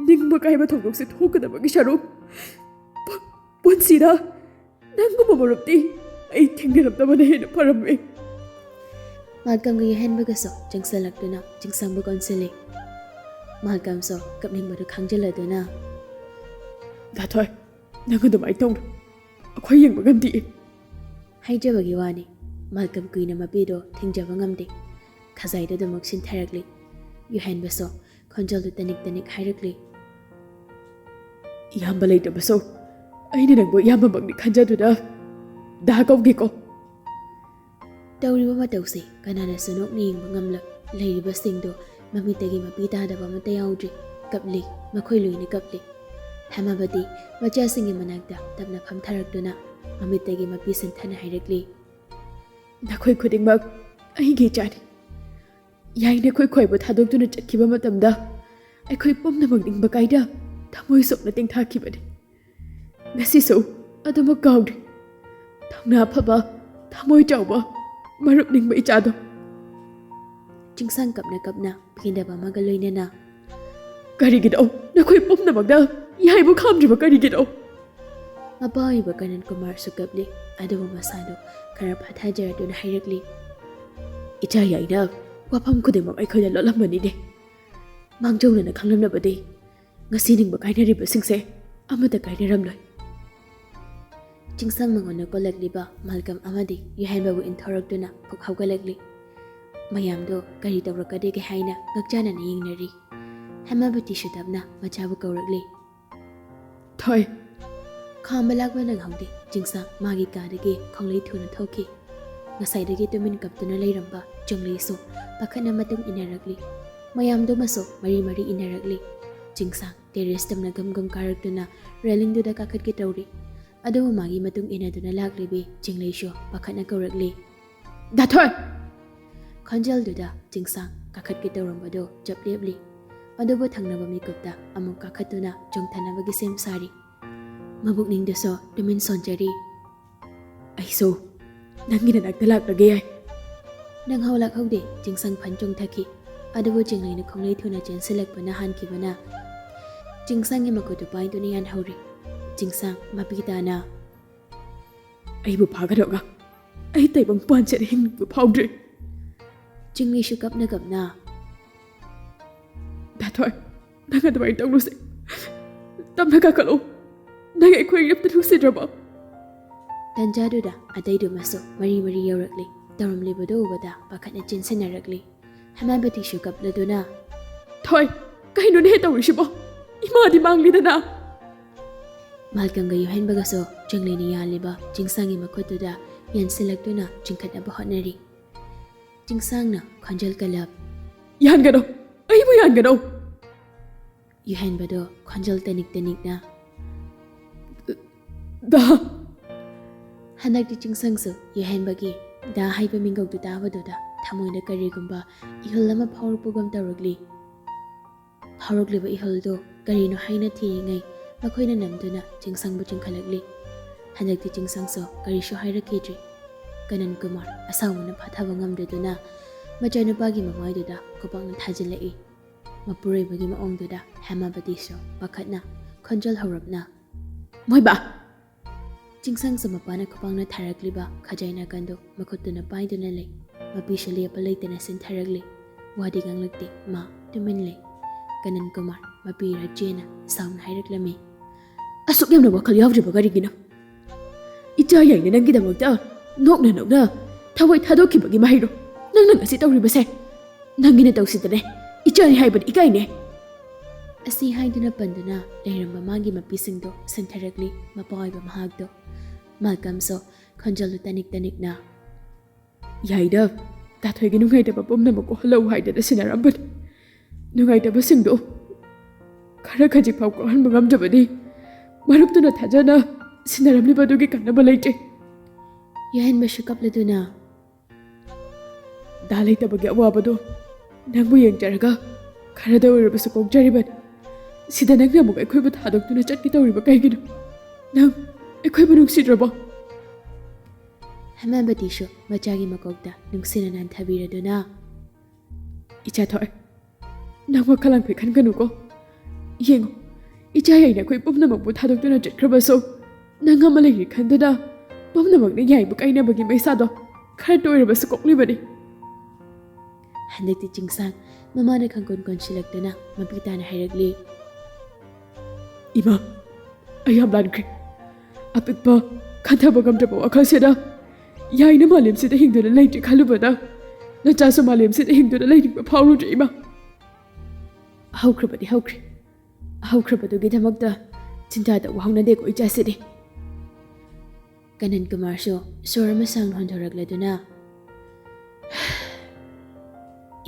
ꯅꯤꯡꯕ ꯀꯥꯏꯕ ꯊꯧꯗꯣꯛꯁꯦ ꯊꯣꯛꯀꯗꯕꯒꯤ ꯁꯔꯨꯛ ꯄꯨ-, ꯄꯨꯟꯁꯤꯗ ꯅꯪꯒꯨꯝꯕ ꯃꯔꯨꯞꯇꯤ ꯑꯩ ꯊꯦꯡꯅꯔꯝꯗꯕꯅ ꯍꯦꯟꯅ ꯐꯔꯝꯃꯦ꯫ ꯃꯥꯜꯀꯝꯒ ꯌꯥꯏꯍꯟꯕꯒꯁꯨ ꯆꯪꯁꯜꯂꯛꯇꯨꯅ ꯆꯤꯡꯁꯥꯡꯕꯨ ꯀꯣꯟꯁꯤꯜꯂꯤ꯫ ꯃꯥꯜꯀꯝꯁꯨ ꯀꯞꯅꯤꯡꯕꯗꯨ ꯈꯥꯡꯖꯤꯜꯂꯗꯨꯅ, ꯗꯥꯊꯣꯏ, ꯅꯪ ꯑꯗꯨꯃꯥꯏꯅ ꯇꯧꯅꯨ꯫ ꯑꯩꯈꯣꯏ ꯌꯦꯡꯕ ꯉꯝꯗꯤꯌꯦ꯫ ꯍꯥꯏꯖꯕꯒꯤ ꯋꯥꯅꯤ, ꯃꯥꯜꯀꯝ ꯀꯨꯏꯅ ꯃꯄꯤꯗꯣ ꯊꯤꯡꯖꯕ ꯉꯝꯗꯦ꯫ ꯈꯖꯥꯏꯗꯨꯗꯃꯛ ꯁꯤꯟꯊꯔꯛꯂꯤ꯫ ꯌꯨꯍꯦꯟꯕꯁꯨ ꯈꯣꯟꯖꯦꯜꯗꯨ ꯇꯅꯤꯛ ꯇꯅꯤꯛ ꯍꯥꯏꯔꯛꯂꯤ꯫ ꯏꯌꯥꯝꯕ ꯂꯩꯇꯕꯁꯨ ꯑꯩꯅ ꯅꯪꯕꯨ ꯏꯌꯥꯝꯕꯃꯛꯅꯤ ꯈꯟꯖꯗꯨꯅ ꯗꯥ ꯀꯧꯒꯦꯀꯣ꯫ ꯇꯧꯔꯤꯕ ꯃꯇꯧꯁꯦ ꯀꯅꯥꯅꯁꯨ ꯅꯣꯛꯅ ꯌꯦꯡꯕ ꯉꯝꯂꯣꯏ꯫ ꯂꯩꯔꯤꯕꯁꯤꯡꯗꯣ ꯃꯃꯤꯠꯇꯒꯤ ꯃꯄꯤ ꯇꯥꯗꯕ ꯑꯃꯠꯇ ꯌꯥꯎꯗ꯭ꯔꯤ꯫ ꯀꯞꯂꯤ, ꯃꯈꯣꯏ ꯂꯣꯏꯅ ꯀꯞꯂꯤ꯫ ꯍꯦꯃꯥꯕꯇꯤ ꯃꯆꯥꯁꯤꯡꯒꯤ ꯃꯅꯥꯛꯇ ꯇꯞꯅ ꯐꯝꯊꯔꯛꯇꯨꯅ ꯃꯃꯤꯠꯇꯒꯤ ꯃꯄꯤ ꯁꯟꯊꯅ ꯍꯥꯏꯔꯛꯂꯤ꯫ ꯅꯈꯣꯏ ꯈꯨꯗꯤꯡꯃꯛ ꯑꯩꯒꯤ ꯏꯆꯥꯅꯤ꯫ ꯌꯥꯏ, ꯅꯈꯣꯏ ꯈꯣꯏꯕꯨ ꯊꯥꯗꯣꯛꯇꯨꯅ ꯆꯠꯈꯤꯕ ꯃꯇꯝꯗ ꯑꯩꯈꯣꯏ ꯄꯨꯝꯅꯃꯛ ꯅꯤꯡꯕ ꯀꯥꯏꯗ ꯊꯃꯣꯏ ꯁꯣꯛꯅ ꯇꯦꯡꯊꯥꯈꯤꯕꯅꯤ꯫ ꯉꯁꯤꯁꯨ ꯑꯗꯨꯃꯛ ꯀꯥꯎꯔꯦ꯫ ꯊꯧꯅꯥ ꯐꯕ, ꯊꯃꯣꯏ ꯆꯥꯎꯕ, ꯃꯔꯨꯞ ꯅꯤꯡꯕ ꯏꯆꯥꯗꯣ꯫ ꯆꯤꯡꯁꯥꯡ ꯀꯞꯅ ꯀꯞꯅ ꯄꯦꯟꯗꯕ ꯑꯃꯒ ꯂꯣꯏꯅꯅ, "ꯀꯔꯤꯒꯤꯅꯣ? ꯅꯈꯣꯏ ꯄꯨꯝꯅꯃꯛꯅ ꯌꯥꯏꯕꯨ ꯈꯥꯝꯗ꯭ꯔꯤꯕ ꯀꯔꯤꯒꯤꯅꯣ?" ꯃꯄꯥ ꯑꯣꯏꯕ ꯀꯅꯟ ꯀꯨꯃꯥꯔꯁꯨ ꯀꯞꯂꯤ꯫ ꯑꯗꯨꯕꯨ ꯃꯁꯥꯗꯨ ꯈꯔ ꯐꯥꯊꯖꯔꯗꯨꯅ ꯍꯥꯏꯔꯛꯂꯤ, "ꯏꯆꯥ ꯌꯥꯏꯅ ꯋꯥꯐꯝ ꯈꯨꯗꯤꯡꯃꯛ ꯑꯩꯈꯣꯏꯅ ꯂꯣꯠꯂꯝꯕꯅꯤꯅꯦ꯫ ꯃꯥꯡꯖꯧꯅꯅ ꯈꯪꯂꯝꯂꯕꯗꯤ ꯉꯁꯤ ꯅꯤꯡꯕ ꯀꯥꯏꯅꯔꯤꯕꯁꯤꯡꯁꯦ ꯑꯃꯠꯇ ꯀꯥꯏꯅꯔꯝꯂꯣꯏ꯫" ꯆꯤꯡꯁꯥꯡ ꯃꯉꯣꯟꯗ ꯀꯣꯜꯂꯛꯂꯤꯕ ꯃꯥꯜꯀꯝ ꯑꯃꯗꯤ ꯌꯨꯍꯦꯟꯕꯕꯨ ꯏꯟꯊꯣꯔꯛꯇꯨꯅ ꯐꯨꯛ ꯍꯧꯒꯠꯂꯛꯂꯤ꯫ ꯃꯌꯥꯝꯗꯣ ꯀꯔꯤ ꯇꯧꯔꯛꯀꯗꯒꯦ ꯍꯥꯏꯅ ꯉꯛꯆꯥꯅꯅ ꯌꯦꯡꯅꯔꯤ꯫ ꯍꯦꯃꯥꯕꯇꯤꯁꯨ ꯇꯞꯅ ꯃꯆꯥꯕꯨ ꯀꯧꯔꯛꯂꯤ꯫ "ꯊꯣꯏ!" ꯈꯥꯝꯕ ꯂꯥꯛꯄ ꯅꯪꯍꯧꯗꯦ꯫ ꯆꯤꯡꯁꯥꯡ ꯃꯥꯒꯤ ꯀꯥꯗꯒꯤ ꯈꯣꯡꯂꯩ ꯊꯨꯅ ꯊꯣꯛꯈꯤ꯫ ꯉꯁꯥꯏꯗꯒꯤ ꯇꯨꯃꯤꯟ ꯀꯞꯇꯨꯅ ꯂꯩꯔꯝꯕ ꯆꯤꯡꯂꯩꯁꯨ ꯄꯥꯈꯠꯅ ꯃꯇꯨꯡ ꯏꯟꯅꯔꯛꯂꯤ꯫ ꯃꯌꯥꯝꯗꯨꯃꯁꯨ ꯃꯔꯤ ꯃꯔꯤ ꯏꯟꯅꯔꯛꯂꯤ꯫ ꯆꯤꯡꯁꯥꯡ ꯇꯦꯔꯦꯁ ꯇꯝꯅ ꯒꯝ ꯒꯝ ꯀꯥꯔꯛꯇꯨꯅ ꯔꯦꯂꯤꯡꯗꯨꯗ ꯀꯥꯈꯠꯀꯦ ꯇꯧꯔꯤ꯫ ꯑꯗꯨꯕꯨ ꯃꯥꯒꯤ ꯃꯇꯨꯡ ꯏꯟꯅꯗꯨꯅ ꯂꯥꯛꯂꯤꯕꯤ ꯆꯤꯡꯂꯩꯁꯨ ꯄꯥꯈꯠꯅ ꯀꯧꯔꯛꯂꯤ, "ꯗꯥꯊꯣꯏ!" ꯈꯣꯟꯖꯦꯜꯗꯨꯗ ꯆꯤꯡꯁꯥꯡ ꯀꯥꯈꯠꯀꯦ ꯇꯧꯔꯝꯕꯗꯨ ꯆꯞ ꯂꯦꯞꯂꯤ꯫ ꯑꯗꯨꯕꯨ ꯊꯪꯅꯕ ꯃꯤꯀꯨꯞꯇ ꯑꯃꯨꯛ ꯀꯥꯈꯠꯇꯨꯅ ꯆꯣꯡꯊꯅꯕꯒꯤ ꯁꯦꯝ ꯁꯥꯔꯤ꯫ ꯃꯕꯨꯛꯅꯤꯡꯗꯨꯁꯨ ꯇꯨꯃꯤꯟ ꯁꯣꯟꯖꯔꯤ꯫ "ꯑꯩꯁꯨ ꯅꯪꯒꯤ ꯅꯅꯥꯛꯇ ꯂꯥꯛꯂꯒꯦ ꯌꯥꯏ꯫" ꯅꯪꯍꯧ ꯂꯥꯛꯍꯧꯗꯦ꯫ ꯆꯤꯡꯁꯥꯡ ꯐꯟ ꯆꯣꯡꯊꯈꯤ꯫ ꯑꯗꯨꯕꯨ ꯆꯤꯡꯂꯩꯅ ꯈꯣꯡꯂꯩ ꯊꯨꯅ ꯆꯦꯟꯁꯤꯜꯂꯛꯄꯅ ꯍꯥꯟꯈꯤꯕꯅ ꯆꯤꯡꯁꯥꯡꯒꯤ ꯃꯈꯨꯠꯇꯨ ꯄꯥꯏꯗꯨꯅ ꯌꯥꯟꯍꯧꯔꯤ꯫ ꯆꯤꯡꯁꯥꯡ ꯃꯄꯤ ꯇꯥꯅ, "ꯑꯩꯕꯨ ꯐꯥꯒꯗꯧꯒ ꯑꯩ ꯇꯥꯏꯕꯪ ꯄꯥꯟꯁꯤꯗ ꯍꯤꯡꯕ ꯐꯥꯎꯗ꯭ꯔꯤ꯫" ꯆꯤꯡꯂꯩꯁꯨ ꯀꯞꯅ ꯀꯞꯅ, "ꯗꯥꯊꯣꯏ, ꯅꯪ ꯑꯗꯨꯃꯥꯏꯅ ꯇꯧꯅꯨꯁꯦ꯫ ꯇꯞꯅ ꯀꯥꯈꯠꯂꯣ꯫ ꯅꯪ ꯑꯩꯈꯣꯏ ꯑꯝꯇ ꯅꯨꯡꯁꯤꯗ꯭ꯔꯕꯣ?" ꯇꯟꯖꯥꯗꯨꯗ ꯑꯇꯩꯗꯨꯃꯁꯨ ꯃꯔꯤ ꯃꯔꯤ ꯌꯧꯔꯛꯂꯤ꯫ ꯇꯧꯔꯝꯂꯤꯕꯗꯨ ꯎꯕꯗ ꯄꯥꯈꯠꯅ ꯆꯦꯟꯁꯤꯟꯅꯔꯛꯂꯤ꯫ ꯍꯦꯃꯥꯕꯇꯤꯁꯨ ꯀꯞꯂꯗꯨꯅ, "ꯊꯣꯏ, ꯀꯩꯅꯣꯅꯦ ꯇꯧꯔꯤꯁꯤꯕꯣ? ꯏꯃꯥꯗꯤ ꯃꯥꯡꯂꯤꯗꯅ!" ꯃꯥꯜꯀꯝꯒ ꯌꯨꯍꯦꯟꯕꯒꯁꯨ ꯆꯤꯡꯂꯩꯅ ꯌꯥꯜꯂꯤꯕ ꯆꯤꯡꯁꯥꯡꯒꯤ ꯃꯈꯨꯠꯇꯨꯗ ꯌꯥꯟꯁꯤꯜꯂꯛꯇꯨꯅ ꯆꯤꯡꯈꯠꯅꯕ ꯍꯣꯠꯅꯔꯤ꯫ ꯆꯤꯡꯁꯥꯡꯅ ꯈꯣꯟꯖꯦꯜ ꯀꯜꯂꯞ, "ꯌꯥꯟꯒꯅꯨ! ꯑꯩꯕꯨ ꯌꯥꯟꯒꯅꯨ!" ꯌꯨꯍꯦꯟꯕꯗꯣ ꯈꯣꯟꯖꯦꯜ ꯇꯅꯤꯛ ꯇꯅꯤꯛꯅ, "ꯗꯥ!" ꯍꯟꯗꯛꯇꯤ ꯆꯤꯡꯁꯥꯡꯁꯨ ꯌꯨꯍꯦꯟꯕꯒꯤ "ꯗꯥ" ꯍꯥꯏꯕ ꯃꯤꯡꯒꯧꯗꯨ ꯇꯥꯕꯗꯨꯗ ꯊꯃꯣꯏꯗ ꯀꯔꯤꯒꯨꯝꯕ ꯏꯍꯨꯜ ꯑꯃ ꯐꯥꯎꯔꯛꯄꯒꯨꯝ ꯇꯧꯔꯛꯂꯤ꯫ ꯐꯥꯎꯔꯛꯂꯤꯕ ꯏꯍꯨꯜꯗꯨ ꯀꯔꯤꯅꯣ ꯍꯥꯏꯅ ꯊꯤꯔꯤꯉꯩ ꯃꯈꯣꯏꯅ ꯅꯝꯗꯨꯅ ꯆꯤꯡꯁꯥꯡꯕꯨ ꯆꯤꯡꯈꯠꯂꯛꯂꯤ꯫ ꯍꯟꯗꯛꯇꯤ ꯆꯤꯡꯁꯪꯁꯨ ꯀꯔꯤꯁꯨ ꯍꯥꯏꯔꯛꯈꯤꯗ꯭ꯔꯦ꯫ ꯀꯅꯟ ꯀꯨꯃꯥꯔ ꯑꯁꯥꯎꯕꯅ ꯐꯥꯊꯕ ꯉꯝꯗꯗꯨꯅ ꯃꯆꯥꯅꯨꯄꯥꯒꯤ ꯃꯃꯥꯏꯗꯨꯗ ꯈꯨꯄꯥꯛꯅ ꯊꯥꯖꯤꯜꯂꯛꯏ꯫ ꯃꯄꯨꯔꯣꯏꯕꯒꯤ ꯃꯑꯣꯡꯗꯨꯗ ꯍꯦꯃꯥꯕꯇꯤꯁꯨ ꯄꯥꯈꯠꯅ ꯈꯣꯟꯖꯦꯜ ꯍꯧꯔꯞꯅ, "ꯃꯣꯏꯕꯥ!" ꯆꯤꯡꯁꯪꯁꯨ ꯃꯄꯥꯅ ꯈꯨꯄꯥꯛꯅ ꯊꯥꯔꯛꯂꯤꯕ ꯈꯖꯥꯏ ꯅꯥꯀꯟꯗꯨ ꯃꯈꯨꯠꯇꯨꯅ ꯄꯥꯏꯗꯨꯅ ꯂꯩ꯫ ꯃꯄꯤꯁꯨ ꯂꯦꯞꯄ ꯂꯩꯇꯅ ꯁꯤꯟꯊꯔꯛꯂꯤ꯫ ꯋꯥꯗꯤ ꯉꯥꯡꯂꯛꯇꯦ, ꯃꯥ ꯇꯨꯃꯤꯟ ꯂꯩ꯫ ꯀꯅꯟ ꯀꯨꯃꯥꯔ ꯃꯄꯤ ꯔꯥꯖꯦꯅ ꯁꯥꯎꯅ ꯍꯥꯏꯔꯛꯂꯝꯃꯤ, "ꯑꯁꯨꯛ ꯌꯥꯝꯅ ꯋꯥꯈꯜ ꯌꯥꯎꯗ꯭ꯔꯤꯕ ꯀꯔꯤꯒꯤꯅꯣ? ꯏꯆꯥ ꯌꯥꯏꯅ ꯅꯪꯒꯤꯗꯃꯛꯇ ꯅꯣꯛꯅ ꯅꯣꯛꯅ ꯊꯋꯥꯏ ꯊꯥꯗꯣꯛꯈꯤꯕꯒꯤ ꯃꯍꯩꯔꯣ ꯅꯪꯅ ꯉꯁꯤ ꯇꯧꯔꯤꯕꯁꯦ? ꯅꯪꯒꯤꯅ ꯇꯧꯁꯤꯗꯅꯦ, ꯏꯆꯥꯅꯤ ꯍꯥꯏꯕꯗꯤ ꯏꯀꯥꯏꯅꯦ!" ꯑꯁꯤ ꯍꯥꯏꯗꯨꯅ ꯄꯟꯗꯨꯅ ꯂꯩꯔꯝꯕ ꯃꯥꯒꯤ ꯃꯄꯤꯁꯤꯡꯗꯣ ꯁꯤꯟꯊꯔꯛꯂꯤ꯫ ꯃꯄꯥ ꯑꯣꯏꯕ ꯃꯍꯥꯛꯇꯣ꯫ ꯃꯥꯜꯀꯝꯁꯨ ꯈꯣꯟꯖꯦꯜꯗꯨ ꯇꯅꯤꯛ ꯇꯅꯤꯛꯅ, "ꯌꯥꯏꯗ, ꯇꯥꯊꯣꯏꯒꯤ ꯅꯨꯡꯉꯥꯏꯇꯕ ꯄꯨꯝꯅꯃꯛ ꯀꯣꯛꯍꯜꯂꯛꯎ ꯍꯥꯏꯗꯅ ꯁꯤꯟꯅꯔꯝꯕꯅꯤ꯫ ꯅꯨꯡꯉꯥꯏꯇꯕꯁꯤꯡꯗꯣ ꯈꯔ ꯈꯖꯤꯛ ꯐꯥꯎ ꯀꯣꯛꯍꯟꯕ ꯉꯝꯗꯕꯗꯤ ꯃꯔꯨꯞꯇꯨꯅ ꯊꯥꯖꯅ ꯁꯤꯟꯅꯔꯝꯂꯤꯕꯗꯨꯒꯤ ꯀꯥꯟꯅꯕ ꯂꯩꯇꯦ꯫" ꯌꯥꯍꯦꯟꯕꯁꯨ ꯀꯞꯂꯗꯨꯅ, "ꯗꯥ ꯂꯩꯇꯕꯒꯤ ꯑꯋꯥꯕꯗꯣ ꯅꯪꯕꯨ ꯌꯦꯡꯖꯔꯒ ꯈꯔꯗ ꯑꯣꯏꯔꯕꯁꯨ ꯀꯣꯛꯆꯔꯤꯕꯅꯤ꯫ ꯁꯤꯗ ꯅꯪꯅ ꯑꯃꯨꯛ ꯑꯩꯈꯣꯏꯕꯨ ꯊꯥꯗꯣꯛꯇꯨꯅ ꯆꯠꯀꯦ ꯇꯧꯔꯤꯕ ꯀꯩꯒꯤꯅꯣ? ꯅꯪ ꯑꯩꯈꯣꯏꯕꯨ ꯅꯨꯡꯁꯤꯗ꯭ꯔꯕꯣ?" ꯍꯦꯃꯥꯕꯇꯤꯁꯨ ꯃꯆꯥꯒꯤ ꯃꯀꯣꯛꯇ ꯅꯨꯡꯁꯤꯅ ꯅꯥꯟꯊꯕꯤꯔꯗꯨꯅ, "ꯏꯆꯥ ꯊꯣꯏ, ꯅꯪ ꯋꯥꯈꯜ ꯂꯥꯡꯐꯩ ꯈꯟꯒꯅꯨꯀꯣ꯫ ꯌꯦꯡꯉꯨ, ꯏꯆꯥ ꯌꯥꯏꯅ ꯑꯩꯈꯣꯏ ꯄꯨꯝꯅꯃꯛꯄꯨ ꯊꯥꯗꯣꯛꯇꯨꯅ ꯆꯠꯈ꯭ꯔꯕꯁꯨ ꯅꯪ ꯑꯃ ꯂꯩꯔꯤ ꯈꯟꯗꯨꯅ ꯄꯨꯝꯅꯃꯛꯅ ꯌꯥꯏꯕꯨ ꯀꯥꯏꯅꯕꯒꯤ ꯃꯩꯁꯥꯗꯣ ꯈꯔꯇ ꯑꯣꯏꯔꯕꯁꯨ ꯀꯣꯛꯂꯤꯕꯅꯤ꯫" ꯍꯟꯗꯛꯇꯤ ꯆꯤꯡꯁꯥꯡ ꯃꯃꯥꯅ ꯈꯪꯀꯣꯟ ꯀꯣꯟꯁꯤꯜꯂꯛꯇꯨꯅ ꯃꯄꯤ ꯇꯥꯅ ꯍꯥꯏꯔꯛꯂꯤ, "ꯏꯃꯥ, ꯑꯩ ꯌꯥꯝ ꯂꯥꯟꯈ꯭ꯔꯦ꯫ ꯑꯄꯤꯛꯄ, ꯈꯟꯊꯕ ꯉꯝꯗ꯭ꯔꯕ ꯋꯥꯈꯜꯁꯤꯗ ꯌꯥꯏꯅ ꯃꯥꯂꯦꯝꯁꯤꯗ ꯍꯤꯡꯗꯨꯅ ꯂꯩꯇ꯭ꯔꯦ ꯈꯜꯂꯨꯕꯗ ꯅꯆꯥꯁꯨ ꯃꯥꯂꯦꯝꯁꯤꯗ ꯍꯤꯡꯗꯨꯅ ꯂꯩꯅꯤꯡꯕ ꯐꯥꯎꯔꯨꯗ꯭ꯔꯦ ꯏꯃꯥ꯫" ꯍꯧꯈ꯭ꯔꯕꯗꯤ ꯍꯧꯈ꯭ꯔꯦ꯫ ꯍꯧꯈ꯭ꯔꯕꯗꯨꯒꯤꯗꯃꯛꯇ ꯆꯤꯟꯇꯥ ꯇꯧꯕ ꯍꯧꯅꯗꯦꯀꯣ ꯏꯆꯥꯁꯤꯗꯤ꯫ ꯀꯅꯟ ꯀꯨꯃꯥꯔꯁꯨ ꯁꯣꯔ ꯑꯃ ꯁꯥꯡꯅ ꯍꯣꯟꯊꯣꯔꯛꯂꯗꯨꯅ,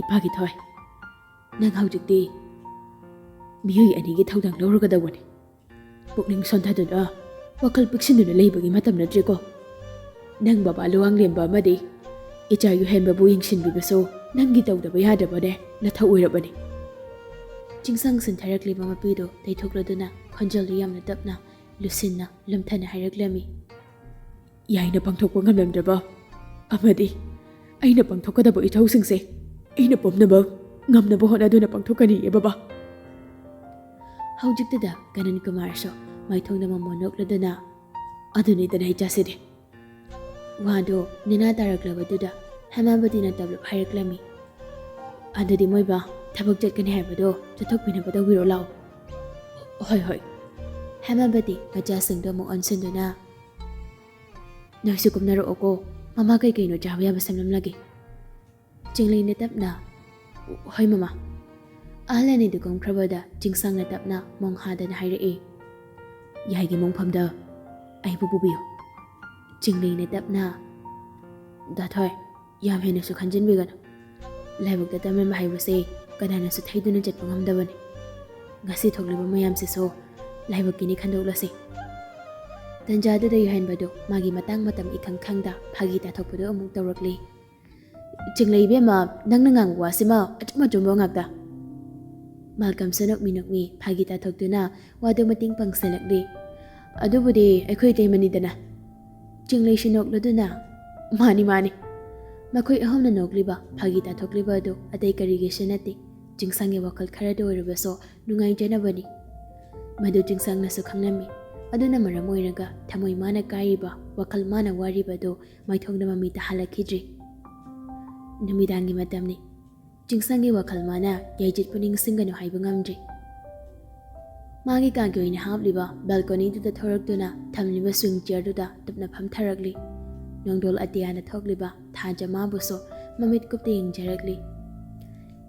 "ꯏꯄꯥꯒꯤ ꯊꯣꯏ, ꯅꯪ ꯍꯧꯖꯤꯛꯇꯤ ꯃꯤꯑꯣꯏ ꯑꯅꯤꯒꯤ ꯊꯧꯗꯥꯡ ꯂꯧꯔꯒꯗꯧꯕꯅꯤ꯫ ꯄꯨꯛꯅꯤꯡ ꯁꯣꯟꯊꯗꯨꯅ, ꯋꯥꯈꯜ ꯄꯤꯛꯁꯤꯟꯗꯨꯅ ꯂꯩꯕꯒꯤ ꯃꯇꯝ ꯅꯠꯇ꯭ꯔꯦꯀꯣ꯫ ꯅꯪ ꯕꯕꯥ ꯂꯨꯋꯥꯡꯂꯦꯝꯕ ꯑꯃꯗꯤ ꯏꯆꯥ ꯌꯨꯍꯦꯟꯕꯕꯨ ꯌꯦꯡꯁꯤꯟꯕꯤꯕꯁꯨ ꯅꯪꯒꯤ ꯇꯧꯗꯕ ꯌꯥꯗꯕꯅꯦ, ꯅꯊꯧ ꯑꯣꯏꯔꯕꯅꯤ꯫" ꯆꯤꯡꯁꯥꯡ ꯁꯤꯟꯊꯔꯛꯂꯤꯕ ꯃꯄꯤꯗꯨ ꯇꯩꯊꯣꯛꯂꯗꯨꯅ ꯈꯣꯟꯖꯦꯜꯗꯨ ꯌꯥꯝꯅ ꯇꯞꯅ, ꯂꯨꯁꯤꯟꯅ ꯂꯨꯝꯊꯅ ꯍꯥꯏꯔꯛꯂꯝꯃꯤ꯫ ꯌꯥꯏꯅ ꯄꯥꯡꯊꯣꯛꯄ ꯉꯝꯂꯝꯗ꯭ꯔꯕ ꯑꯃꯗꯤ ꯑꯩꯅ ꯄꯥꯡꯊꯣꯛꯀꯗꯕ ꯏꯊꯧꯁꯤꯡꯁꯦ ꯑꯩꯅ ꯄꯨꯝꯅꯃꯛ ꯉꯝꯅꯕ ꯍꯣꯠꯅꯗꯨꯅ ꯄꯥꯡꯊꯣꯛꯀꯅꯤꯌꯦ ꯕꯕꯥ꯫ ꯍꯧꯖꯤꯛꯇꯗ ꯀꯅꯟ ꯀꯨꯃꯥꯔꯁꯨ ꯃꯥꯏꯊꯣꯡꯗ ꯃꯃꯣꯟ ꯅꯣꯛꯂꯗꯨꯅ, "ꯑꯗꯨꯅꯤꯗꯅ ꯏꯆꯥꯁꯤꯗꯤ꯫" ꯋꯥꯗꯨ ꯅꯦꯅꯥ ꯇꯥꯔꯛꯂꯕꯗꯨꯗ ꯍꯦꯃꯥꯕꯇꯤꯅ ꯇꯞꯂꯞ ꯍꯥꯏꯔꯛꯂꯝꯃꯤ, "ꯑꯗꯨꯗꯤ ꯃꯣꯏꯕꯥ ꯊꯕꯛ ꯆꯠꯀꯅꯤ ꯍꯥꯏꯕꯗꯣ ꯆꯠꯊꯣꯛꯄꯤꯅꯕ ꯇꯧꯕꯤꯔꯣ ꯂꯥꯎ꯫" "ꯍꯣꯏ, ꯍꯣꯏ꯫" ꯍꯦꯃꯥꯕꯇꯤ ꯃꯆꯥꯁꯤꯡꯗꯣ ꯑꯃꯨꯛ ꯑꯣꯟꯁꯤꯟꯗꯨꯅ, "ꯅꯣꯏꯁꯨ ꯀꯨꯝꯅꯔꯛꯑꯣꯀꯣ, ꯃꯃꯥ ꯀꯩ ꯀꯩꯅꯣ ꯆꯥꯕ ꯌꯥꯕ ꯁꯦꯝꯂꯝꯂꯒꯦ꯫" ꯆꯤꯡꯂꯩꯅ ꯇꯞꯅ, "ꯍꯣꯏ ꯃꯃꯥ꯫" ꯑꯍꯜ ꯑꯅꯤꯗꯨ ꯀꯨꯝꯈ꯭ꯔꯕꯗ ꯆꯤꯡꯁꯥꯡꯅ ꯇꯞꯅ ꯃꯣꯡ ꯍꯥꯗꯅ ꯍꯥꯏꯔꯛꯏ, "ꯌꯥꯏꯒꯤ ꯃꯣꯡꯐꯝꯗ ꯑꯩꯕꯨ ꯄꯨꯕꯤꯌꯨ꯫" ꯆꯤꯡꯂꯩꯅ ꯇꯞꯅ, "ꯗꯥꯊꯣꯏ, ꯌꯥꯝ ꯍꯦꯟꯅꯁꯨ ꯈꯟꯖꯤꯟꯕꯤꯒꯅꯨ꯫ ꯂꯥꯏꯕꯛꯇ ꯇꯝꯂꯝꯕ ꯍꯥꯏꯕꯁꯦ ꯀꯅꯥꯅꯁꯨ ꯊꯩꯗꯨꯅ ꯆꯠꯄ ꯉꯝꯗꯕꯅꯤ꯫ ꯉꯁꯤ ꯊꯣꯛꯂꯤꯕ ꯃꯌꯥꯝꯁꯤꯁꯨ ꯂꯥꯏꯕꯛꯀꯤꯅꯤ ꯈꯟꯗꯣꯛꯂꯁꯤ꯫" ꯇꯟꯖꯥꯗꯨꯗ ꯌꯥꯏꯍꯟꯕꯗꯨ ꯃꯥꯒꯤ ꯃꯇꯥꯡ ꯃꯇꯝ ꯏꯈꯪ ꯈꯪꯗ ꯐꯥꯒꯤ ꯇꯥꯊꯣꯛꯄꯗꯨ ꯑꯃꯨꯛ ꯇꯧꯔꯛꯂꯤ꯫ "ꯆꯤꯡꯂꯩ ꯏꯕꯦꯝꯃ, ꯅꯪꯅ ꯉꯥꯡꯕ ꯋꯥꯁꯤꯃ ꯑꯆꯨꯝ ꯑꯆꯨꯝꯕ ꯉꯥꯛꯇ꯫" ꯃꯥꯂꯦꯝꯁꯨ ꯅꯣꯛꯃꯤ ꯅꯣꯛꯃꯤ ꯐꯥꯒꯤ ꯇꯥꯊꯣꯛꯇꯨꯅ ꯋꯥꯗꯨ ꯃꯇꯦꯡ ꯄꯥꯡꯁꯤꯜꯂꯛꯂꯤ꯫ "ꯑꯗꯨꯕꯨꯗꯤ ꯑꯩꯈꯣꯏ ꯏꯇꯩꯃꯅꯤꯗꯅ꯫" ꯆꯤꯡꯂꯩꯁꯨ ꯅꯣꯛꯂꯗꯨꯅ, "ꯃꯥꯅꯤ, ꯃꯥꯅꯤ꯫" ꯃꯈꯣꯏ ꯑꯍꯨꯝꯅ ꯅꯣꯛꯂꯤꯕ, ꯐꯥꯒꯤ ꯇꯥꯊꯣꯛꯂꯤꯕ ꯑꯗꯨ ꯑꯇꯩ ꯀꯔꯤꯒꯤꯁꯨ ꯅꯠꯇꯦ, ꯆꯤꯡꯁꯥꯡꯒꯤ ꯋꯥꯈꯜ ꯈꯔꯗ ꯑꯣꯏꯔꯕꯁꯨ ꯅꯨꯡꯉꯥꯏꯖꯅꯕꯅꯤ꯫ ꯃꯗꯨ ꯆꯤꯡꯁꯥꯡꯅꯁꯨ ꯈꯪꯂꯝꯃꯤ꯫ ꯑꯗꯨꯅ ꯃꯔꯝ ꯑꯣꯏꯔꯒ ꯊꯃꯣꯏ ꯃꯥꯅ ꯀꯥꯏꯔꯤꯕ, ꯋꯥꯈꯜ ꯃꯥꯅ ꯋꯥꯔꯤꯕ ꯑꯗꯨ ꯃꯥꯏꯊꯣꯡꯗ ꯃꯃꯤ ꯇꯥꯍꯜꯂꯛꯈꯤꯗ꯭ꯔꯤ꯫ ꯅꯨꯃꯤꯗꯥꯡꯒꯤ ꯃꯇꯝꯅꯤ꯫ ꯆꯤꯡꯁꯥꯡꯒꯤ ꯋꯥꯈꯜ ꯃꯥꯅ ꯌꯥꯏꯖꯤꯠꯄꯨ ꯅꯤꯡꯁꯤꯡꯒꯅꯨ ꯍꯥꯏꯕ ꯉꯝꯗ꯭ꯔꯤ꯫ ꯃꯥꯒꯤ ꯀꯥꯒꯤ ꯑꯣꯏꯅ ꯍꯥꯞꯂꯤꯕ ꯕꯦꯜꯀꯣꯅꯤꯗꯨꯗ ꯊꯣꯔꯛꯇꯨꯅ ꯊꯝꯂꯤꯕ ꯁ꯭ꯋꯤꯡ ꯆꯤꯌꯔꯗꯨꯗ ꯇꯨꯞꯅ ꯐꯝꯊꯔꯛꯂꯤ꯫ ꯅꯣꯡꯗꯣꯜ ꯑꯇꯤꯌꯥꯅ ꯊꯣꯛꯂꯤꯕ ꯊꯥꯖ ꯃꯥꯕꯨꯁꯨ ꯃꯃꯤꯠ ꯀꯨꯞꯇ ꯌꯦꯡꯖꯔꯛꯂꯤ꯫